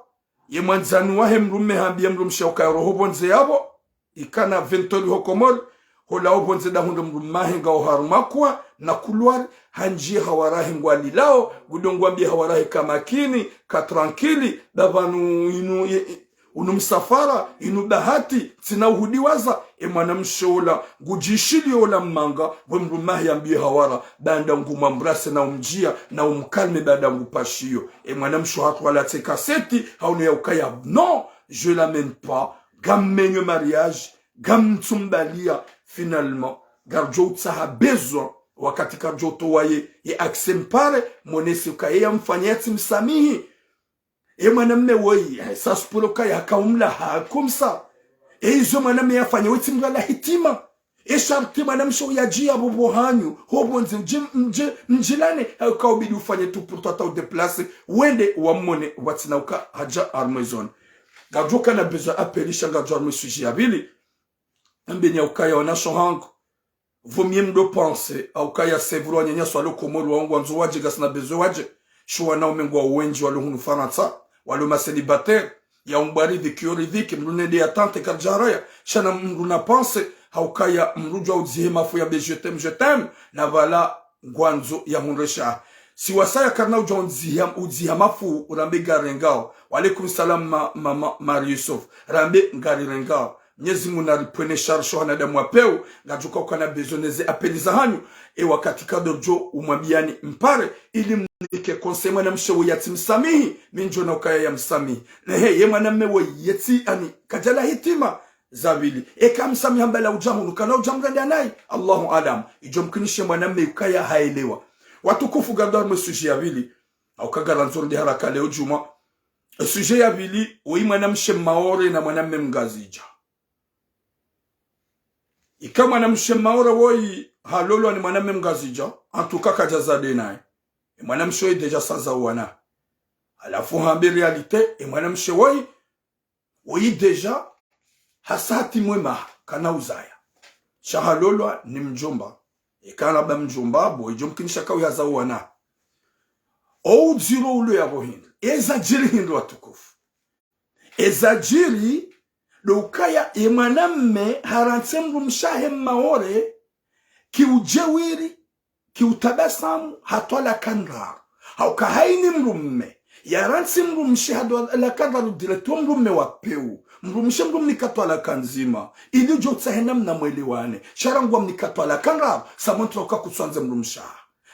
ye mwandzani wahe mdrumme hambiya mdrumshe ukaya roho pvondze yapvo, ikana vingt ans li ho Komori, hola opvondze ndahundre mdrumme wahe ngao harumwa kuwa, na couloir, handjiye hawarahe ngwalilao, ngudo ngwambiye hawarahe ka makini, ka tranquille, ndapvanu inu, ye, unu msafara, inu bahati, ntsina uhudiwaza, e mwanamshe ola, ngudjishiliyo ola mmanga, pvwe mdrumme wahe yambiye hawara, baanda ngumwembrasser na umdjiya, na umcalmer baanda ngupashiyo. E mwanamshe wahatru walatse kaseti, haono ya ukaya, non, je l'amène pas, ngammenyo mariage, ngamtsumbaliya, finalement, ngaridjo utsaha besoin, wakati karidjo utowa ye, ye accès mpare, monese ukaya yamfanya yatsi msamihi. E mwanamme woyi, eh, ça se pourrait ukaya haka umlaha, comme ça. E izo mwanamme yafanya wetsi mdru ala hitima. E sharti mwanamshe uyadjiya pvo pvo hanyu, ho pvondze mdji-, mdji-, mdjilane, eh, kaubidi ufanye tout pour toi hata udéplacer, wende wamone, watsina uka hadja harumwa e zone. Ngaridjo kana besoin appel sha ngaridjo harumwa e sujet ya pvili. Ambeni ya ukaya wanasho hangu. Vaut mieux mdo penser, ha ukaya c'est vrai wananyasi walo Komori wao ngwandzo wadje ngasina besoin wadje. Sha wanaume ngwao wendji walo hunu Farantsa, walo ma célibataires, ya umbwa ridhiki yo ridhiki, mdru nende ya tente karidjaraya. Sha na mdru na penser, ha ukaya mdru djuwa udzihe mafu yambe je t'aime, je t'aime, na pvala ngwandzo yahundre sha. Si wasaya karina udjuwa udziha, udziha mafu, urambe ngarirengao. Wa alaikum salam ma, ma, ma, Mari Yusuf. Rambe ngarirengao. Mnyezi Mungu naripvwene shari sho wanadamu wa pewu, ngadjo uka ukana besoin ne ze appel za hanyu, e wakati kadjo umwambiyani mpare, ili mnike conseil mwanamshe woyi yatsi msamihi, mi ndjo ona ukaya yamsamihi. Nehe, ye mwanamme woyi yetsi, ani, kadjala hitima, za pvili. Eka msamihi hamba la udja hunu, kana udja mrende nayi, Allahu aalam. Idjo mkinishe mwanamme ukaya haelewa. Watukufu ngaridjo harumwa e sujet ya pvili, ha uka ngarandzo rende haraka leo djumwa. E sujet ya pvili, woyi mwanamshe Maore na mwanamme Mngazidja. Ika mwanamshe Maore woyi halolwa ni mwanamme Mngazidja, en tout cas kadja zade naye. E mwanamshe woyi déjà hasaza wana. Halafu hambe réalité, e mwanamshe woyi, woyi déjà hasa hati mwema kana uzaya. Sha halolwa ni mdjomba. Eka na ba mdjomba, bo, idjo mkinisha kawu yaza wana. O udziro ulo yapvo hindri. Eza djiri hindri watukufu. Eza djiri, ndo ukaya ye mwanamme harantse mdrumshe wahe Maore, kiudjewiri, kiutabasamu, ha twalaka ndraru. Hauka haini mdrume yarantsi mdrumshe ha twalaka ndraru direct, wo mdrume wa peu. Mdrumshe mdrumnika twalaka ndzima, ili udjo utsahe namna mwelewane. Sha rangu wamnika twalaka ndraru, ça montre uka kutswandze mdrumshe.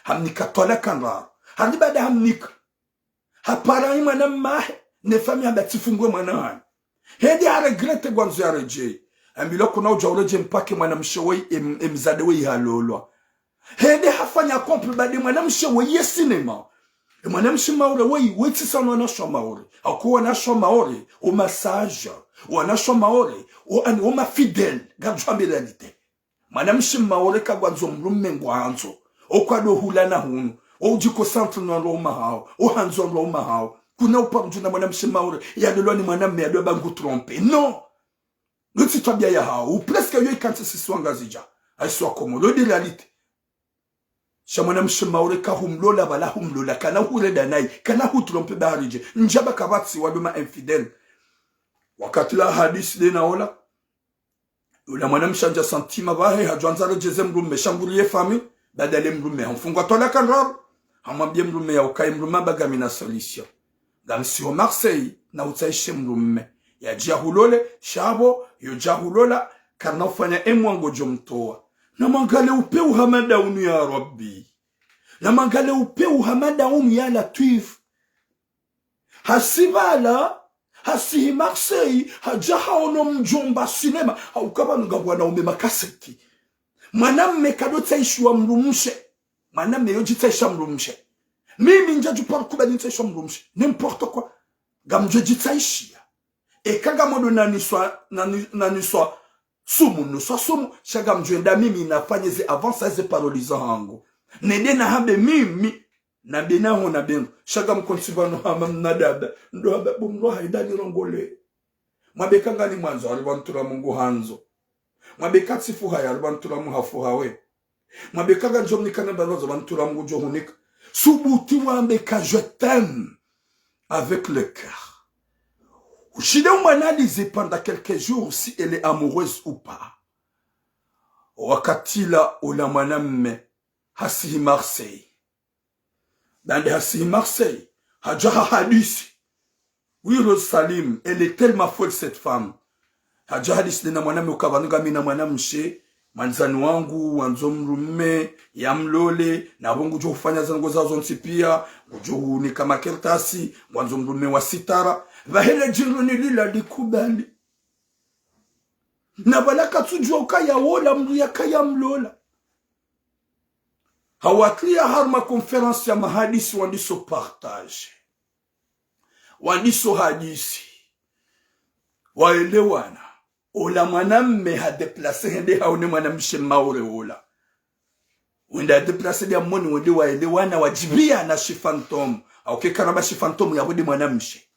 Hamnika twalaka ndraru. Hali baada hamnika, hapara yi mwana mmahe, ne famille hamba tsifungue mwana hanyu. Hende haregrette ngwandzo yaredjeyi. Hambilwa kuna udja uredjeyi mpaka mwanamshe woyi, em, emzade woyi halolwa. Hende hafanya couple baada mwanamshe woyi ye cinéma. E mwanamshe Maore woyi, woyi tsi sawa no wanashe wa Maore. Hauka wanashe wa Maore, o massage, wanashe wa Maore, o, ani, o ma fidèle, ngamdjo hamba réalité. Mwanamshe Maore kangwandzo mdrume ngwandzo. Okwado hula na hunu. Oudjiko centre no wandru waume hawo. Ohandzo wandru waume hawo. Kuna uparo udjo ona mwanamshe Maore yalolwa ni mwanamme yadjo amba ngu tromper. Non. Yo tsi twabia yahawo. Ou presque yo ikantsi sisi wangazidja. Haisi wa Komoro. Yo nde réalité. Sha mwanamshe Maore kahumlola, bala humlola. Kana hurenda nayi. Kana hu tromper baharidje. Ndjaba kapvatsi wandru ma infidèle. Wakati la hadisi nde na ola. Ola mwanamshe handza sentiment pvahe, hadjwandza redjeze mdrume, sha nguri ye famille, badala ye mdrume hamfunga twalaka ndraru, hamwambie mdrume ya ukaye mdrume amba ngamina solution. Ngamshiyo Marseille, na utsahishe mdrume. Yadje yahulole, sha pvo, yodja hulola, karina ufanya emwa ngodjo mtowa. Na mwangalie upeu hama nda unu ya Rabbi. Na mwangalie upeu hama nda unu ya Latwif. Hasi pvala, hasihi Marseille, hadja haono mdjomba cinéma, hauka pvanu ngapvo wanaume makaseki. Mwanamme kado tsahishiwa mdrumshe. Mwanamme yo djitsahisha mdrumshe. Mimi ndjadjo paro kubali nitsahishiwa mdrumshe. N'importe quoi. Ngamdjo djitsahishiya. Eka ngamdjo naniswa, nani-, naniswa sumu, nuswa sumu, sha ngamdjo enda mimi nafanye ze avance ze paroliza hangu. Nende nahambe mimi, na bena ho na beno. Sha ngamkontsi pvanu hama mna dada. Ndo hamba bo mdru haida nirongole. Mwambe ka nganimwandzo, hari pvanu ntura Mungu handzo. Mwambe ka tsifuha, hari pvanu ntura Mungu hafuha we. Mwambe ka ngandjo mnika na mbazo, hari pvanu ntura Mungu djo hunika. Subuti wambe ka je t'aime avec le cœur. Ushinde umwanaliser pendant quelques jours si elle est amoureuse ou pas. Wakati la ola mwanamme hasihi Marseille. Baanda hasihi Marseille, hadja hahadisi. Oui, Rose Salim, elle est tellement folle, cette femme. Hadja hadisi nde na mwanamme uka pvanu ngamina mwanamshe, mwandzani wangu, wandzo mdrume, yamlole, na pvo ngudjo hufanya ze ndrongoo zaho zontsi pia, ngudjo hunika makartasi, ngwandzo mdrume wa sitara. Pvahe le djindru ni lila likubali. Na pvala katsudjuwa ukaya ola mdru yakaya mlola. Hawatria harumwa conférence ya mahadisi wandiso partage. Wandiso hadisi. Waelewana. Ola mwanamme ha déplacer hende haone mwanamshe Maore ola. Wende ha déplacer dia moni wende waelewana wadjibia na shi fantôme. Au ke karaba shi fantôme ya wende mwanamshe.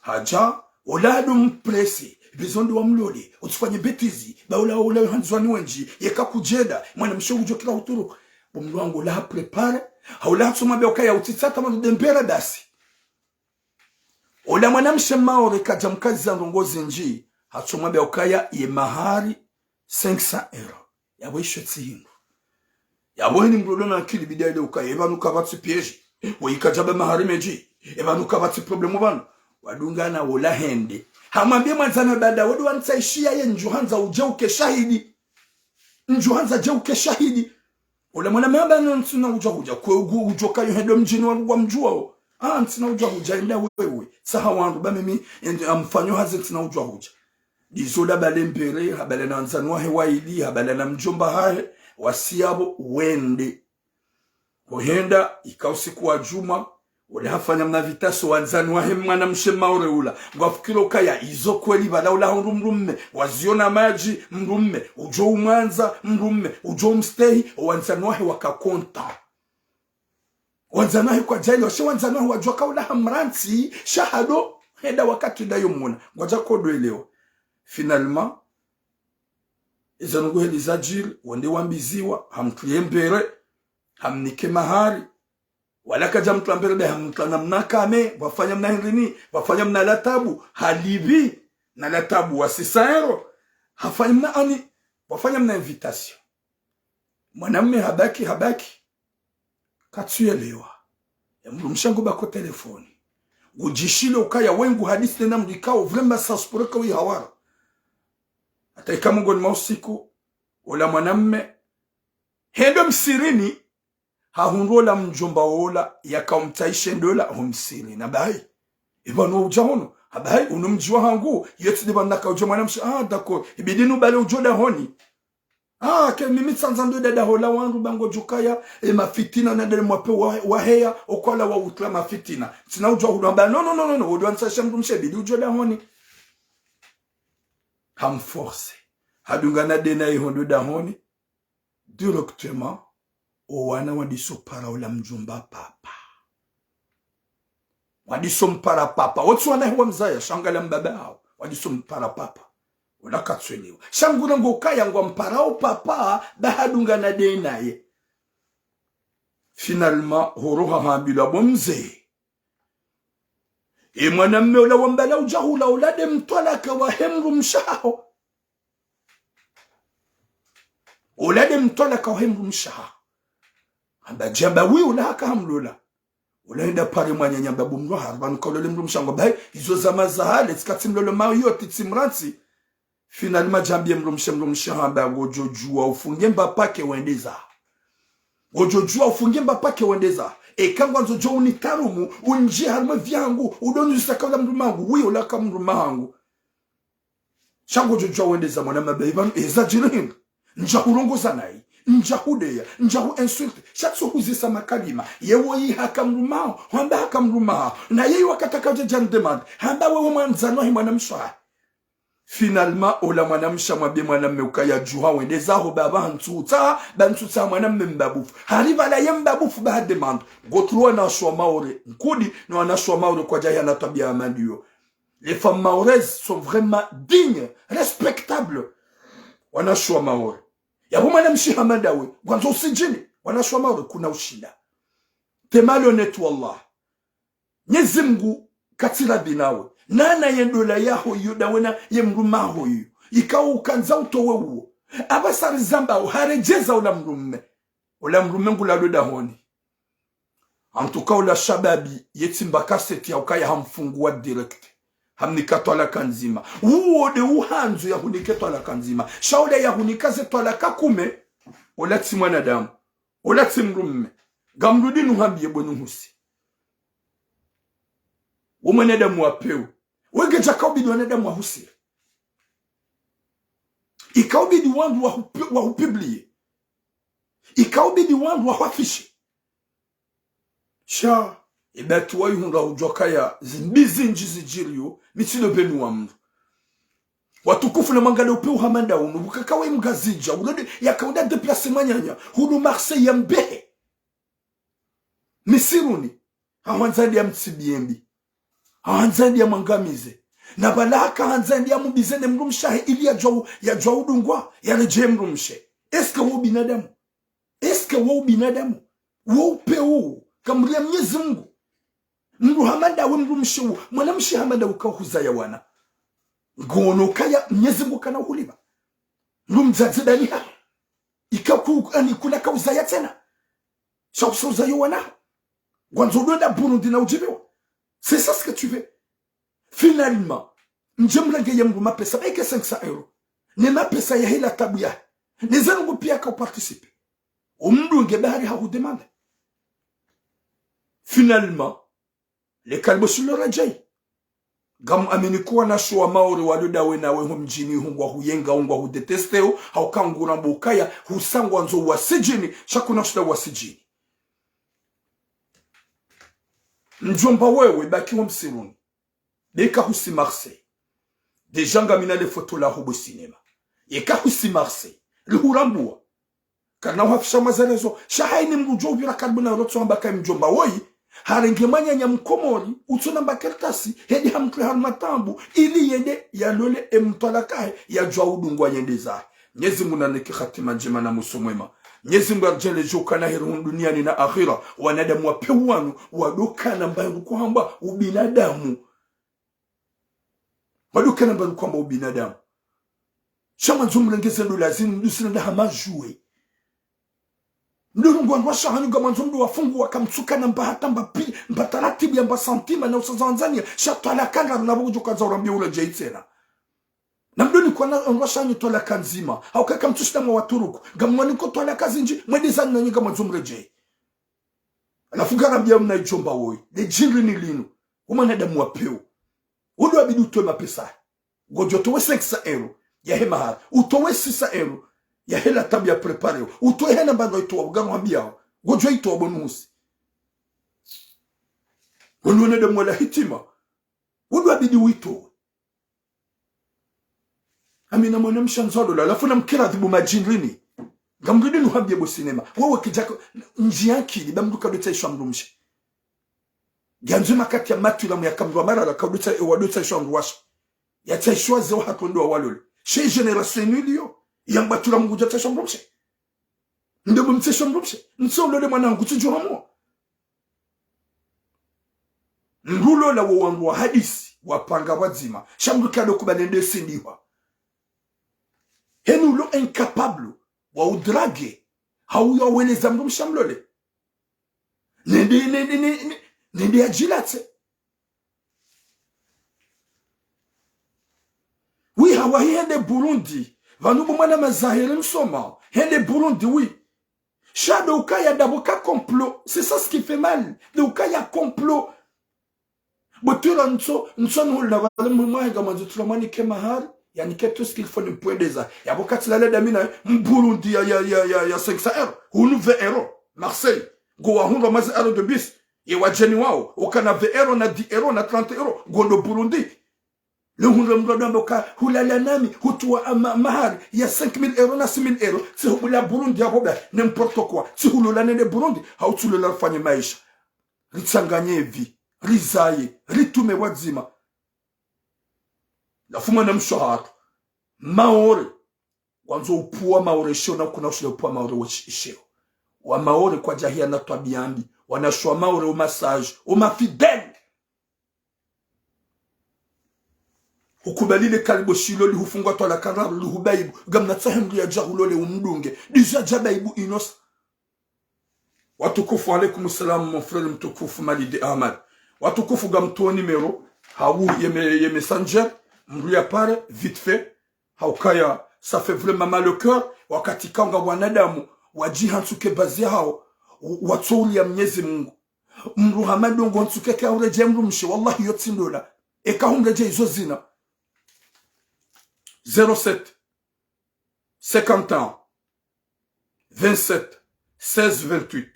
Hadja, ola hadu mpressé, besoin de wamlole, utsifanye bêtise, ba ola, ola yo handzwani wendji, yeka kudjenda, mwanamshe udjo kila uturu. Bo mdru wangu ola ha préparé, ha ola hatsoma bia ukaya utsitsa tamanu dembera dasi. Ola mwanamshe Maore kadja mkazi za ndrongoo zindji, hatsoma bia ukaya ye mahari cinq cents euros. Yapvo isho tsi hindru. Yapvo heni mdru ulo na akili bidi yaelewe ukaya, epvanu kapvatsi piège. Woyi kadjaba mahari mendji. Epvanu kapvatsi problème pvanu. Wadungana wola hende. Hamwambie mwandzani baanda, wende wantsahishiya ye ndjo handza udje uke shahidi. Ndjo handza dje uke shahidi. Ola mwanamme hamba ntsina udjuwa hudja. Kwe ugu udjo kayo hendo mdjini wa, wamdjuwao. Ah, ntsina udjuwa hudja, enda wewe. Tsaha wandru ba mimi, ende amfanyo hazi ntsina udjuwa hudja. Ndizo ola bale mbere, habala na wandzani wahe waili, habala na mdjomba hahe, wasi yapvo wende. Ohenda, ika usiku wa djumwa, ola hafanya mna invitation wandzani wahe mwanamshe Maore ula. Ngwafikiri ukaya izo kweli pvala ola hundru mdrume, waziona madji, mdrume, udjo umwandza, mdrume, udjo umstehi, wandzani wahe waka content. Wandzani wahe kwadjaelewa, sha wandzani wahe wadjuwa ka ola hamrantsi, sha hado, henda wakati ndayo mona, ngwadja kodo elewa. Finalement, izo ndrongoo heli zadjiri, wende wambiziwa, hamtriye mbere, hamnike mahari, wala kadja mtria mbere be hamtria na mna kame, wafanya mna hindrini, wafanya mna latabu, halipvi, na latabu wa six cents euros, hafanya mna ani, wafanya mna invitation. Mwanamme habaki, habaki. Katsuyelewa. Ye mdrumshe ngu bako telefoni. Ngudjishile ukaya we ngu hadisi nena mdru ikao vraiment ça se pourrait que wi hawara. Hata ika mongoni mwa usiku, ola mwanamme hende msihirini, hahundru ola mdjomba ola, yaka umtsahishe ndola ho msihirini. Hamba hayi, ipvanu udja hunu? Hamba hayi, unu mdji wahangu, yetsi de pvanu naka udja mwanamshe. Ah, d'accord. Ibidi nubale udjo dahoni. Ah, ke mimi tsandza ndo dada hola wandru ba ngodjo kaya, e mafitina na dada mwape wa, waheya, okwala wa utla mafitina. Tsina udjwa hudwa hamba, non, non, non, non, non, udwa ntsahisha mdrumshe, ibidi udjo dahoni. Hamforce. Hadungana de naye ho ndo dahoni. Directement, owana wadiso para ola mdjomba papa. Wadiso mpara papa. Wotsi wana hewa mzaya, sha ngala mbaba hawo. Wadiso mpara papa. Ola katswelewa. Sha ngura ngo kaya ngwa mparao papa, ba hadungana de naye. Finalement, horoha hambilwa bo mze. E mwanamme ola wambala udja hula ola de mtwalaka wahe mdrumshe haho. Ola de mtwalaka wahe mdrumshe haho. Hamba djamba wi ola haka hamlola. Ola henda pare mwananya hamba bo mdru hari pvanu ka ulole mdrumshe hangu. Hamba hayi, izo zama za hale, tsika tsimlolo mayo, titsimrantsi. Finalement djambiye mdrumshe, mdrumshe hamba ngodjo djuwa ufunge mbapake wende zaho. Ngodjo djuwa ufunge mbapake wende zaho. Eka ngwandzo djo unitarumu, undjiye harimwa vyangu, udonuzisa ka ola mdrume hangu, wi ola ka mdrume hangu. Sha ngodjo djuwa wende zaho mwana mabeyi pvanu, eza djiri hindri. Ndja hurongoza nayi, ndja hudeya, ndja hu insulte, sha tso huzisa makalima. Yewo yi haka mdrume haho, hwamba haka mdrume haho. Na yeyi wakati aka udja dja ndemande, hamba wewe mwandzani wahe mwanamshe wahe. Finalement, ola mwanamshe hamwambiye mwanamme ukaya djuha wende zaho ba pvanu ntsutsaha, ba ntsutsaha mwanamme mbabufu. Hari pvala ye mbabufu ba hademande. Ngotru wanawashe wa Maore, nkudi, no wanawashe wa Maore kwadjahi ana twabiya hama ndiyo. Les femmes maoraises sont vraiment dignes, respectables. Wanawashe wa Maore. Yapvo mwanamshe hama ndawe, ngwandzo usidjini, wanawashe wa Maore kuna ushinda. T'es malhonnête wallah. Mnyezi Mngu katsi radhi nawe. Nana ye ndola yaho iyo ndawe na ye mdrume haho iyo. Ikao ukandza utowe uwo. Apvasa rizambao haredjeza ola mdrume. Ola mdrume ngulalo dahoni. En tout cas, ola shababi, yetsimba kaseti ya ukaya hamfunguwa direct. Hamnika twalaka ndzima. Uwo de uhandzo yahunike twalaka ndzima. Sha ola yahunika ze twalaka kume, ola tsi mwanadamu. Ola tsi mdrume. Ngamrudi nuhambiye bo nuhusi. Wo mwanadamu wa pewu. Wenge djaka ubidi wanadamu wahusire. Ika ubidi wandru wahu-, wahupubliye. Ika ubidi wandru wahuafishe. Sha, ibati wayihundra udjuwa kaya zimbi zindji zidjiriyo, mi tsi ndo pvenu wa mdru. Watukufu na mwangalie upewu hama nda unu, ukaka we mngazidja, ulode, yaka unda déplacer mwananya, hunu Marseille ya mbehe. Misiruni, hahwandza ndiya mtsibiye mbi. Hahwandza ndiya mwangamize. Na pvala haka handza ndiya mubize ne mdrumshe wahe ili yadjuwa u-, yadjuwa udungwa, yaredjeye mdrumshe. Est-ce que wo ubinadamu? Est-ce que wo ubinadamu? Wo upewu, kamriya Mnyezi Mngu. Mdru hama ndawe mdrumshe wo, mwanamshe hama ndawe ka huzaya wana. Ngono kaya Mnyezi Mngu kana uhulipva. Mdru mdzadze dani ha. Ika ku-, ani kuna ka uzaya tsena. Sha kusa uzaya wana. Ngwandzo udonda Burundi na udjibiwa. C'est ça ce que tu veux. Finalement, ndje mlenge ye mdru mapesa, ba ike cinq cents euros. Ne mapesa ya hila tabu ya. Ne zanu ngu piya ka uparticiper. Omdru nge bahari hahudemande. Finalement, le kalbo shilo radjayi. Ngamu amini kuwa wanawashe wa Maore walo ndawe nawe ho mdjini hu ngwahuyenga, hu ngwahudétester, hauka nguramba ukaya, husa ngwandzo uwasidjini, sha kuna shinda uwasidjini. Mdjomba wewe, baki ho msiruni. Beka husi Marseille. Déjà ngamina le foto laho bo cinéma. Yeka husi Marseille. Lihurambua. Karina uhafisha mazerezo. Sha hayini mdru djo upvira karibu na rotso hamba kayi mdjomba woyi. Harenge mwananya mkomori. Utsona mba kartasi. Hende hamtwe harumwa tabu. Ili yende yalole emtwalaka he. Yadjuwa udungwa yende zahe. Mnyezi Mngu nanike hatima ndjema na mwiso mwema. Mnyezi Mngu aridjaanlie djokana heri hunu duniani na akhira. Wanadamu wa pewu wanu, wadokana mba ngu kuhamba ubinadamu. Wadokana mba ngu kuhamba ubinadamu. Sha mwandzo mlengeze ndola zinu, mdru sina nda hama djuwe. Mdru ngwandrwa sha hanyu ngamwandzo mdru wafunguwa kamtsuka na mba hata mba pi, mba taratibu ya mba santima na usaza wandzani, sha twalaka ngarina pvo kudjo kandza urambia uredjeyi tsena. Na mdru nikwana ngwandrwa sha hanyu twalaka ndzima. Hauka kamtsushinda mwa waturuku. Ngamwaniko twalaka zindji, mwende zanyu nanyi ngamwandzo mredjeyi. Halafu ngarambia mna idjomba woyi. Le djindri ni linu. Umwanadamu wa pewu. Udo wabidi utowe mapesa. Ngodjo towe cinq cents euros yahe mahari. Utowe six cents euros yahe la table ya préparé. Utowe hena mbandwa itowa, ngamwambiao. Ngodjo itowa bonusi. Wenu wanadamu wala hitima. Udo wabidi uitowe. Amina mwanamshe andzwa lola, halafu na mkira dhibu madjindrini. Ngamrudi nuhambie bo sinema. Wewe kidjaka, ndji ya nkili, ba mdru kadotsaishwa mdrumshe. Yandzo makati ya matwi la muyaka mdru wa marara, kadotsa, ewa dotsaishwa mdru washe. Yatsaishwa ze wahatru ndo wawalole. She génération inu iliyo. Yamba tula mdru kudjatsaishwa mdrumshe. Ndo bo mtsaishwa mdrumshe. Ntso ulole mwanangu, tsidjo hamwa. Mdru ulola wo wandru wa hadisi, wapanga pvwadzima. Sha mdru kado kubali nde sindihwa. Henu ulo incapable, wa udrague, hauyo aweleza mdrumshe amlole. Nende, nende, nende, nende yadjilatse. Oui, hawahi hende Burundi. Pvanu bo mwana mazahiri msoma. Hende Burundi, oui. Sha ndo ukaya ndapvo ka complot. C'est ça ce qui fait mal. Ndo ukaya complot. Bo twila ntso, ntso nuhulina pvale mwahe ngamwandzo tula mwanike mahari. Yanike tout ce qu'il faut ni mpwendeza. Yapvo katsi lale damina, mburundi ya, ya, ya, ya, ya cinq cents euros. Hunu vingt euros. Marseille. Ngo wahundrwa maze arrêt de bus. Ye wadjeni wao. Ukana vingt euros na dix euros na trente euros. Ngondo Burundi. Le hundre mdru ndo amba ka hulala nami, hutowa ama, mahari ya cinq mille euros na six mille euros, tsi hubula Burundi ya hoba, n'importe quoi, tsi hulola nende Burundi, hau tsi hulola rifanye maesha. Ritsanganye vi, rizaye, ritume pvwadzima. Halafu mwanamshe hatru, Maore, wandzo upvuwa Maore sheo na kuna ushinda upvuwa Maore wa shi-, sheo. Wa Maore kwadjahiya na twabiya mbi, wanashe wa Maore o masage, o mafidèle. Hukubali le kalibo shilo lihufungwa twalaka ndraru lihubaibu, ngamna tsahe mdru yadja hulole umdunge, déjà djabaibu inosa. Watukufu, alaikum salam, mon frère mtukufu Malide Ahmad. Watukufu, ngamtowo numéro, hau ye me-, ye messenger, mdru yapare, vite fait, haukaya, ça fait vraiment mal au cœur, wakati kaunga wanadamu, wadjihantsuke bazi yahao, w-, watsouliya Mnyezi Mungu. Mdru hama ndrongo ntsuke ka uredjeyi mdrumshe, wallahi yo tsi ndola. Eka humredjeyi izo zina. Zéro sept, cinquante et un, vingt-sept, seize, vingt-huit.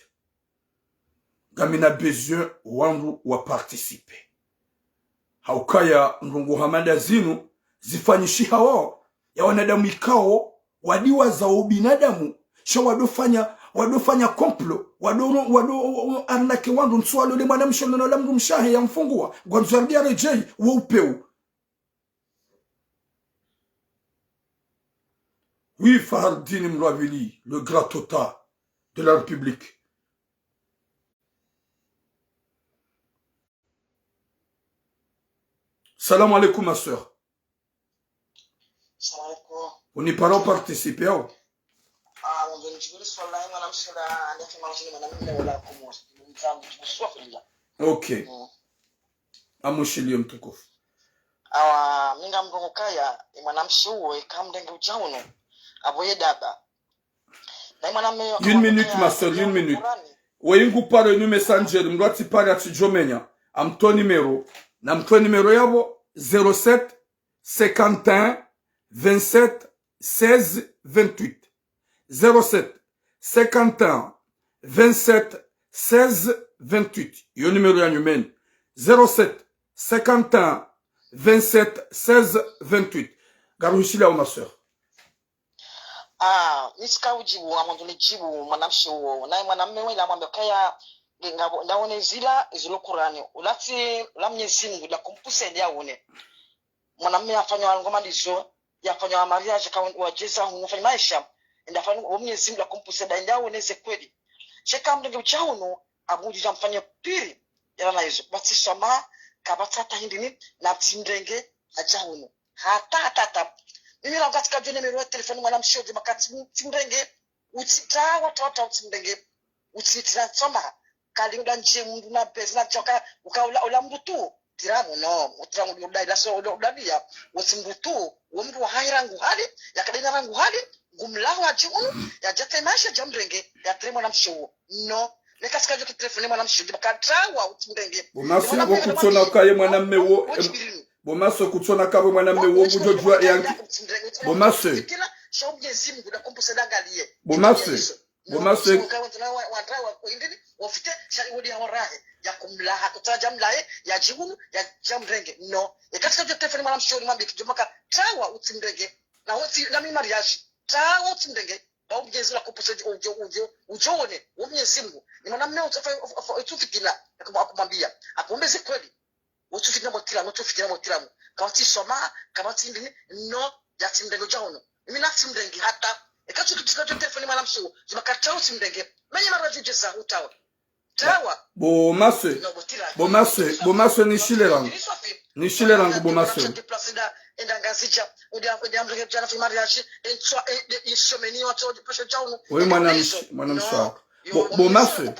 Ngamina besoin wandru wa participer. Haukaya ndrongo hama nda zinu, zifanyishiha wao, ya wanadamu ikao, wadiwaza wo binadamu, sha wadofanya, wadofanya complot, wado, wado, arnaquer wandru, ntsu walole mwanamshe nono la mdrumshe wahe yamfunguwa, ngwandzo yarudi yaredjeyi, wo upewu. Oui, Fahardine Mlwavili, le grand tota de la République. Salam alaikum, ma sœur. Salam alaikum. Unipara uparticiper au? Ah, mwandzo nidjibu le swala la mwanamshe la, ndeke mwanamshe mwana mme wala Komori. Mwandzo nidjibu swala la. Ok. Mm. Amushiliye mtukufu. Awa, mi ngamdungu kaya, ye mwanamshe uwo, eka hamrenge udja unu, apvo ye daba. Na ye mwanamme. Une minute, ma sœur, une minute. Weyi nguparo inu messenger, mdru atsi pare atsidjomenya. Amtowe numéro. Namtowe numéro yapvo, zéro sept, cinquante et un, vingt-sept, seize, vingt-huit. Zéro sept, cinquante et un, vingt-sept, seize, vingt-huit. Yo numéro ya nyumeni. Zéro sept, cinquante et un, vingt-sept, seize, vingt-huit. Ngaruhishiliyao, ma sœur. Ah, mi tsika udjibu, ngamwandzo nidjibu mwanamshe uwo. Naye mwanamme wela amwambe kaya, nge ngapvo, ndaone zila, zilo Kurani. Ulatsi, ula Mnyezi Mungu, la kumpuse nde aone. Mwanamme yafanywa ngoma ndizo, yafanywa mariage ka wadjeza hunu fanya maesha, enda fanywa wo Mnyezi Mungu la kumpuse nda, nde aone ze kweli. Sha eka hamrenge udja unu, apvo ngudjo dja mfanye pire, yala na izo. Batsi swama, kapvatsi hata hindri ni, na tsimrenge, hadja unu. Hata, hata, hata. Mimi na wakati kadjo numéro ya téléphone mwanamshe udje makati tsimrenge, utsi tawa, tawa, tawa, utsimrenge. Utsitira tsoma. Kali uda ndje mndru na bezi na djoka, uka ula, ula mndru tu. Tiramu no, utiramu uda ila so uda, uda dia. Wotsi mndru tu, wo mndru wa haira ngu hali, ya kadena rangu hali, ngumlaho ya djihunu, ya djata imaisha dja mrenge, ya tire mwanamshe wo. No, neka tsika djo ki telefoni mwanamshe, djima katrawa utsi mrenge. Bo Maswe, abo kutsona ukaye mwanamme wo, em, bo Maswe, kutsona kawe mwanamme wo, ngudjo djuwa yanki. Bo Maswe. Bo Maswe. Bo Maswe. Ba Mwenyezi Mungu akompoze udjo, udjo, udjo, udjo one. Ni mwanamme utsofa, utsofa, utsofikina. Akumwambia. Akumwambia zi kweli. Utsofikina motiramu, utsofikina motiramu. Kawatsi soma, kawatsi ndini, no, yatsi mrenge udja hono. Mimi natsi mrenge hata. Eka tsuki tsika djo telefoni mwanamshe wo. Djima katrawa utsi mrenge. Menye mara djudjeza utawa. Trawa. Bo Maswe. No, bo tira. Bo Maswe, bo Maswe nishile rangu. Nishile rangu bo Maswe. We mwanamshe, mwanamshe. Bo, bo Maswe.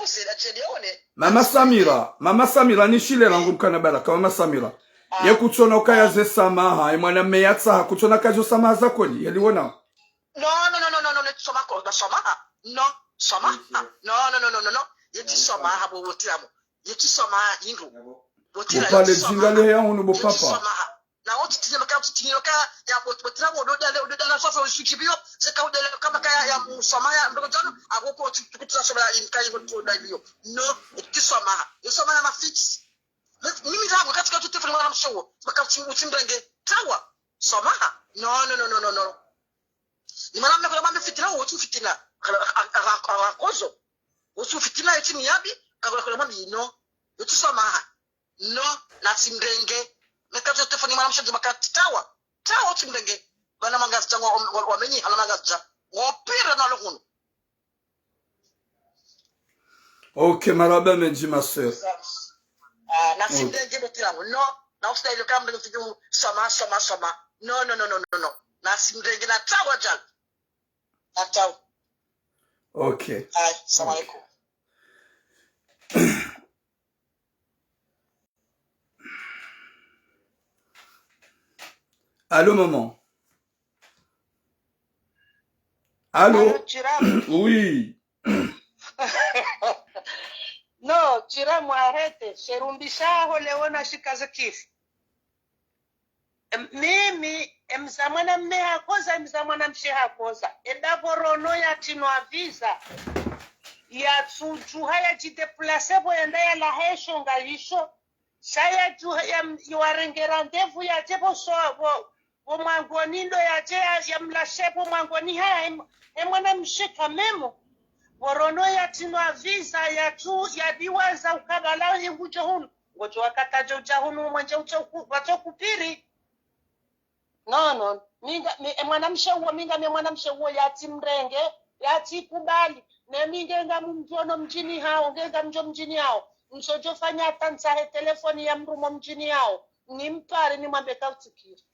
Mama Samira, Mama Samira, nishile rangu mkana baraka, Mama Samira. Ye kutsona ukaya ze samaha, ye mwanamme yatsaha, kutsona kazo samaha za kweli, yaliwona. No, no, no, no, no, no, no, tsoma ko, no, soma. No, soma. No, no, no, no, no, no. Yetsi soma, ha, bo, bo tiramu. Yetsi soma, hindru. Bo tira, bo pale yetsi soma. Djinga le ya hunu, bo papa. Yetsi soma. Na wotsi tinye maka, wotsi tinye maka, ya bo, bo tiramu, odo dale, odo dale, sofa, osuki biyo, seka odo dale, kama kaya, ya mu soma, ya, ndo jano, agoko, wotsi, tukutira soma, ya, inka, ingo, tu, da, biyo. No, yetsi soma. Yetsi soma, ya mafitsi. Mimi rangu, katika tu telefoni mwanamshe wo, maka utsi, utsi mrenge. Trawa. Soma. No, no, no, no, no, no. Ni mwanamme kula mwambe fitina, wo utsu fitina. Kala, a, a, a, a, kozo. Wo utsu fitina, yetsi miyabi, kakula kula mwambe, no. Yetsi soma. No, natsi mrenge. Meka djo telefoni mwanamshe djima katrawa. Trawa utsi mrenge. Bana Mangazidja ngwa, wa, wa, wamenyi, hana Mangazidja. Ngwa pira na lo hunu. Ok, marahaba mendji, ma sœur. Ah, natsi mrenge bo tiramu. No, na usta ilo kambe no fidu soma, soma, soma. No, no, no, no, no, no. Natsi mrenge na trawa djal. Na trawa. Ok. Ay, salam alaikum. Allô, maman. Allô? Allô, Tiramu? Oui. No, Tiramu, arrête. Sherumbisha ho leo na shikaze kifu. Em, mimi, emza mwanamme hakoza, emza mwanamshe hakoza. Eda pvo Rono yatsinwa visa. Yatsudjuha yadjidéplacé pvo yenda yalahe sho nga yisho. Sha yadjuha ya, yawarenge rendez-vous yadje pvo so, pvo, pvo mwangoni ndo yadje ya, yamlashe pvo mwangoni haya, em, emwanamshe quand même. Pvo Rono yatsinwa visa, yatsu, yadiwaza ukabala yengudjo hunu. Ngodjo wakati djo udja hunu, mwendje utso ku, watso kupiri. No, no. Minga, mi, emwanamshe uwo, minga mi emwanamshe uwo yatsi mrenge, yatsi kubali. Ne minga nga mumdjono mdjini hawo, nge nga mdjo mdjini hawo. Msodjo fanya hata ntsahe telefoni ya mrumo mdjini hawo. Nimpare nimwambe kautsikiri.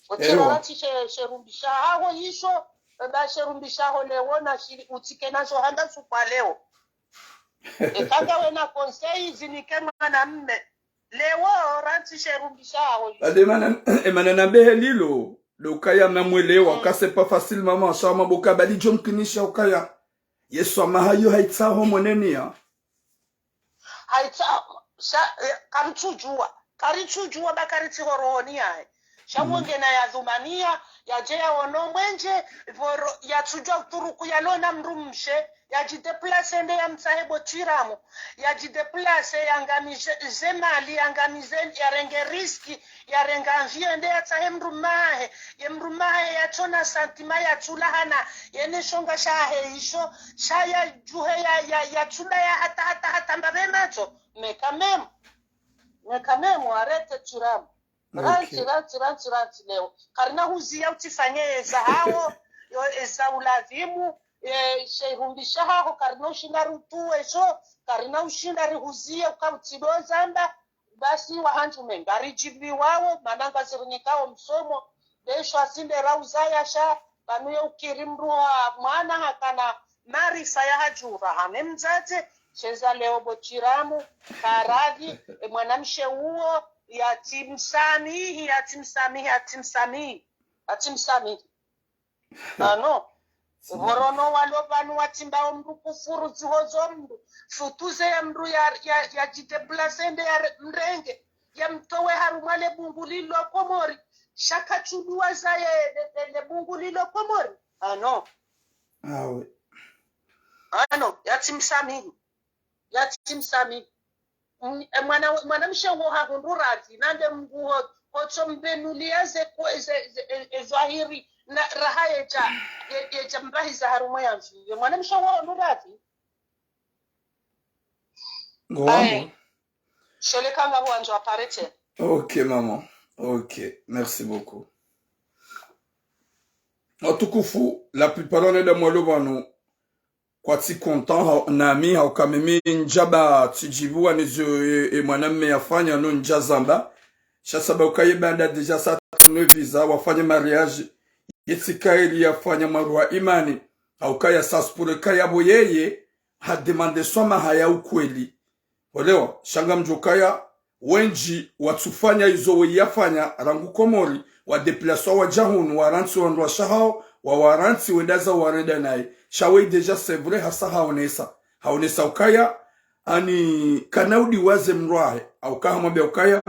Otsi ratsi she, sherumbisha haho yisho, eba sherumbisha ho leo na shiri utsike nazo handa suku wa leo. Eka ngawena conseil zinike mwanamme. Leo, ratsi sherumbisha haho yisho. Bade mana, emana nambehe lilo, ndo ukaya namwelewa, ka c'est pas facile, maman, sha maboka, badi djo mkinisha ukaya. Yesu amaha yo haitsaho monenia. Haitsa, sha, eh, karitsudjuwa. Karitsudjuwa ba karitsi ho rohoni yahe. Sha wongena yadhumaniya, yadje yaono mwendje, pvo Ro, yatsudjuwa uturuku yalona mdrumshe, yadjidéplacé nde yamtsahe bo Tiramu, yadjidéplacé yangamize, ze mali, yangamize, yarenge risque, yarenge avion nde yatsahe mdrumme wahe, ye mdrumme wahe yatsona sentiment yatsulahana, yene shonga shahe yisho, sha yadjuhe ya, ya, yatsudaya hata, hata, hata mbapve matso. Mais quand même, mais quand même, arrête Tiramu. Rantsi, rantsi, rantsi, rantsi leo. Karina huziya utsifanye eza haho, yo eza uladhimu, eh, sherumbisha haho, karina ushinda rutuwe sho, karina ushinda rihuziye uka utsido zamba, basi wahandjume ngaridjibiwawo, mana ngazirinikao msomo, desho asinde rauzaya sha, pvanu ye ukiri mdru wa mwana hakana, maarifa ya hadjura hane mdzadze, sheza leo bo Chiramu, karadhi, e mwanamshe uwo, yatsimsamihi, yatsimsamihi, yatsimsamihi, yatsimsamihi. Ano, vorono walo pvanu watsimbao mndru kufuru zihozo mndru, futuze ya mndru ya, ya, ya jiteplase nde ya re-, mrenge, ya mtowe harumwa le bungu lilo Komori, shaka tsuduwa zaye le, le, le bungu lilo Komori. Ano. Awe. Ano, yatsimsamihi. Yatsimsamihi. Mm, e mwana, mwanamshe wo hahundru radhi, nande Mngu ho, hotso mbenulia ze kwe-, ze, ze, e, e zwahiri, na raha yeja, ye, yeja mbahi za harumwa ya mfi. Ye mwanamshe wo hahundru radhi. Ngo wangu. Aye. Shole kanga wandzo aparete. Ok, maman. Ok, merci beaucoup. Watukufu, la plupart wanadamu walo pvanu, kwatsi content, ha, nami, hauka mimi ndjaba tsidjiviwa nizo, e, e, mwanamme yafanya no ndjazamba. Sha sababu kaye banda déjà sa tourne visa, wafanye mariage. Yetsi kaili yafanya maruha imani. Hauka ya saspure kaya bo yeye, ha demande swamaha ya ukweli. Olewa, sha ngamdjo kaya, wendji watsufanya izo weye yafanya, rangu Komori, wa déplacé waja hunu, warantsi wandru washe hawo, wa warantsi wenda za warenda naye. Sha weye déjà, c'est vrai, hasa haonesa. Haonesa ukaya, ani kana udiwaze mndru wahe, hauka hamwambia ukaya,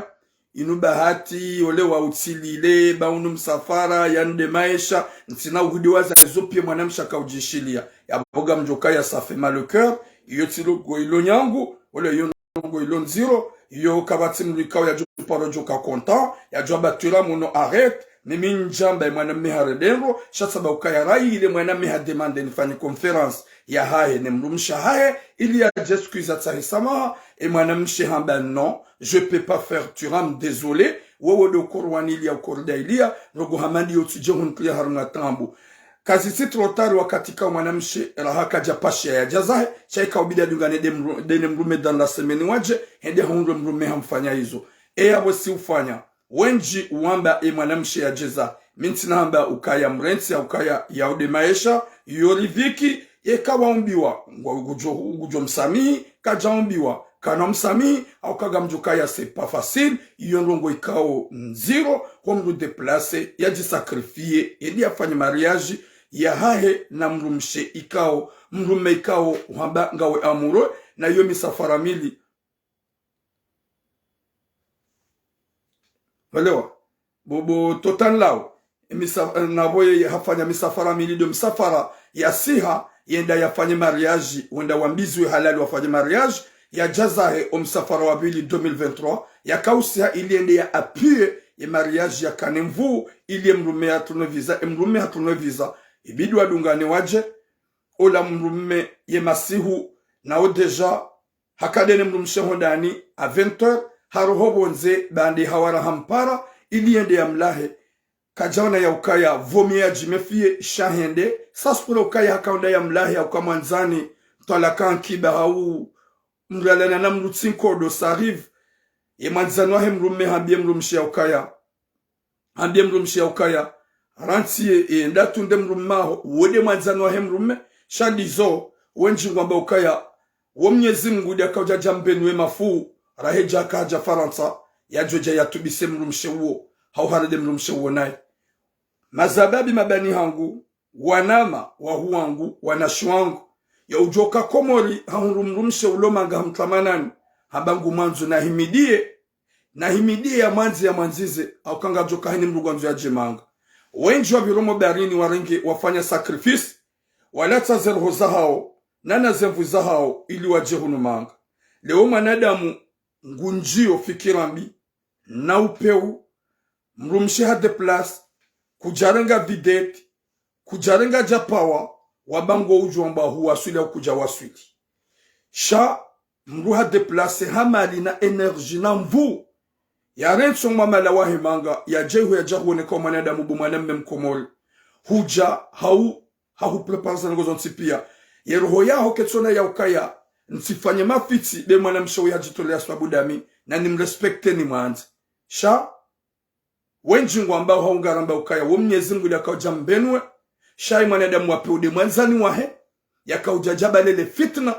inu bahati, olewa utsilile, ba unu msafara, yande maesha, ntsina uhudiwaza izo pia mwanamshe haka udjishilia. Ya bo ngamdjo kaya ça fait mal au cœur, iyo tsi ndrongo ilo nyangu, ole iyo ndrongo ilo ndziro, iyo kapvatsi mndru ikao yadjo paro djoka content, yadjo amba Chiramu no arrête, mimi ndjamba e mwanamme harende ndro, sha sababu kaya rayi ile mwanamme ha demande nifanye conférence yahahe ne mdrumshe hahe, ili yadje excuse atsahe samaha, e mwanamshe hamba non, je peux pas faire Chiramu, désolé, wewe ndo ukorwanilia ukoridailia, ndrongo hama ndiyo tsidje huntria harumwa taabu. Kazitsi trop tard wakati ka mwanamshe raha kadja pashia yaja zahe, sha ika ubidi adungane de mdru-, de ne mdrume dans la semaine wadje, hende hahundre mdrume hamfanya izo. E ya bo tsi ufanya. Wendji wamba e mwanamshe yadjeza. Mi ntsina hamba ukaya mrentsi, ukaya yaude maesha, yo ridhiki, yeka waumbiwa, ngwa ngudjo, ngudjo msamihi, kadja umbiwa, kana msamihi, hauka ngamdjo kaya c'est pas facile, iyo ndrongo ikao ndziro, ho mndru déplacé, yadji sacrifié, yende yafanye mariage yahahe na mdrumshe ikao, mdrume ikao, hamba ngawe amoureux, na iyo misafara mili. Walewa. Bo, bo totan lao. Misa-, na bo ye hafanya misafara mili, ndo msafara yasiha, yenda yafanye mariage, wenda wambizwe halali wafanye mariage, yaja zahe o msafara wa pvili deux mille vingt-trois, yaka usiha ili yende ya appuyer ye mariage yakane nvuu, ili ye mdrume ya tourne visa, e mdrume ha tourne visa, ibidi wadungane wadje, ola mdrume ye masihu, nao déjà, haka de ne mdrumshe ho ndani à vingt heures, haroho pvondze, bande hawara hampara, ili yende yamlahe. Kadjaona ya ukaya, vaut mieux yadji méfier, sha hende, ça se pourrait ukaya haka wenda yamlahe, hauka mwandzani, twalaka nkiba hau, mralana na mdru tsi nkodo, ça arrive. Ye mwandzani wahe mdrume hambie mdrumshe ya ukaya. Hambie mdrumshe ya ukaya, rantsi ye, ye, nda tunde mdrume maho, wo de mwandzani wahe mdrume, sha ndizo, wendji ngwamba ukaya, wo Mnyezi Mngu de aka udja dja mbenuwe mafuu, rahe dja aka hadja Farantsa, yadjo dja yatubise mdrumshe uwo, hau harende mdrumshe uwo naye. Mazababi mabani hangu, wanama, wahu wangu, wanashi wangu, ya udjoka Komori, hahundru mdrumshe ulo manga hamtlamanani, hamba ngu mwandzo na himidie, na himidie ya mwandzi ya mwandzize, hauka ngadjoka heni mdru ngwandzo yadje manga. Wendji wapviro mo baharini warenge wafanya sacrifice, walatsa ze roho zahao, nana ze nvuu zahao, ili wadje hunu manga. Leo mwanadamu ngundjio fikira mbi, na upeu, mdrumshe ha déplacé, kudjarenga vedette, kudjarenga djapawa, wamba ngo udjwamba huwaswili au kudja waswili. Sha, mdru ha déplacé ha mali na énergie na nvuu. Yarentsi o mwamala wahe manga, yadje hu yadja huoneka o mwanadamu bo mwanamme mkomori. Hudja, hau, hahu préparer za ndrongo zontsi pia. Ye roho yaho ketsona ya ukaya, ntsifanye mafitsi, be mwanamshe uya djitolea sababu dami, na nimrespecte nimwandze. Sha, wendji ngwambao hau ngaramba ukaya, wo Mnyezi Mngu de aka udja mbenuwe, sha ye mwanadamu wa peu de mwandzani wahe, yaka udja djabalele fitna,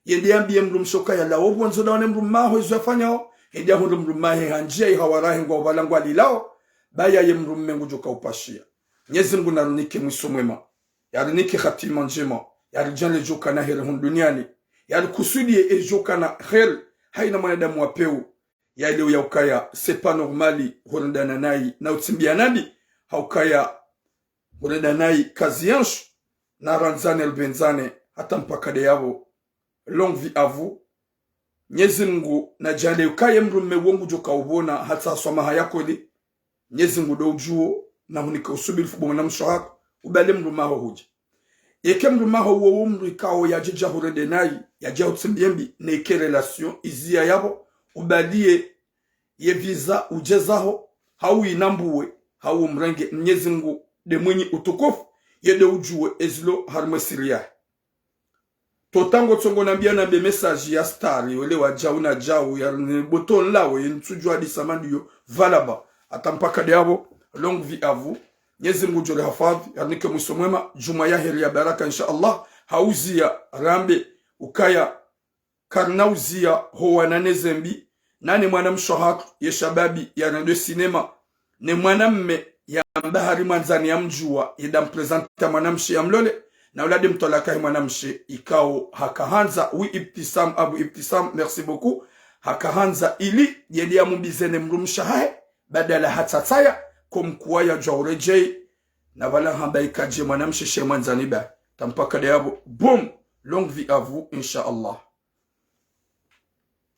yende yambiye mdrumshe ukaya lawo pvwandzo dawane mdrumme waho izo yafanyao, hende yahundre mdrumme wahe ha ndziya ihawarahe ngwa upvala ngwalilao, ba yaye mdrumme ngudjoka upashiya. Mnyezi Mngu narinike mwiso mwema, yarinike hatima ndjema, yaridjaanlie djokana heri hunu duniani, yarikusudiye edjokana heri, haina mwanadamu wa pewu, yaelewe ya ukaya c'est pas normal hurendana nayi na utsimbiya nabi, ha ukaya hurendana nayi kazi yanshu, narandzane ripvendzane, hata mpaka de yapvo. Longue vie à vous. Mnyezi Mngu nadjaanlie ukaya ye mdrumme wo ngudjoka upvona, hata haswamaha ya kweli. Mnyezi Mngu ndo udjuwo, nahunike usubiri fubo mwanamshe waho, ubali mdrumme waho hudja. Yeka mdrumme waho uwo wo mdru ikao yadje djahurende nayi, yadje yahutsimbiye mbi, neke relation iziya yapvo, ubaliye ye visa udje zaho, hau inambuwe, hau umrenge, Mnyezi Mngu nde mwinyi utukufu, ye nde udjuwo ezilo harimwa esiri yahe. Tota ngotsongo nambiya nambe message ya star, wele wa djau na djau, ya ne boton lawe, ntsudjuwa hadisa mandiyo, pvala ba. Hata mpaka de yapvo, longue vie à vous. Mnyezi Mngu ngudjo rihafadhwi, yarinike mwiso mwema, djumwa ya heri ya baraka, insha Allah. Ha uziya, rambe, ukaya, karina uziya, ho wana ne zembi, nane mwanamshe wahatru, ye shababi, yarende sinema, ne mwanamme yamba hari mwandzani yamdjuwa, yende yamprésenter mwanamshe yamlole, na ula nde mtwalaka he mwanamshe, ikao hakahandza, oui, Ibtisam, Abu Ibtisam, merci beaucoup, hakahandza ili, yende yamumbize ne mdrumshe wahahe, badala hatsatsaya, comme quoi yadjuwa uredjeyi, na pvala hamba ikadje mwanamshe she mwandzani ba. Hata mpaka de yapvo, boum, longue vie à vous, insha Allah.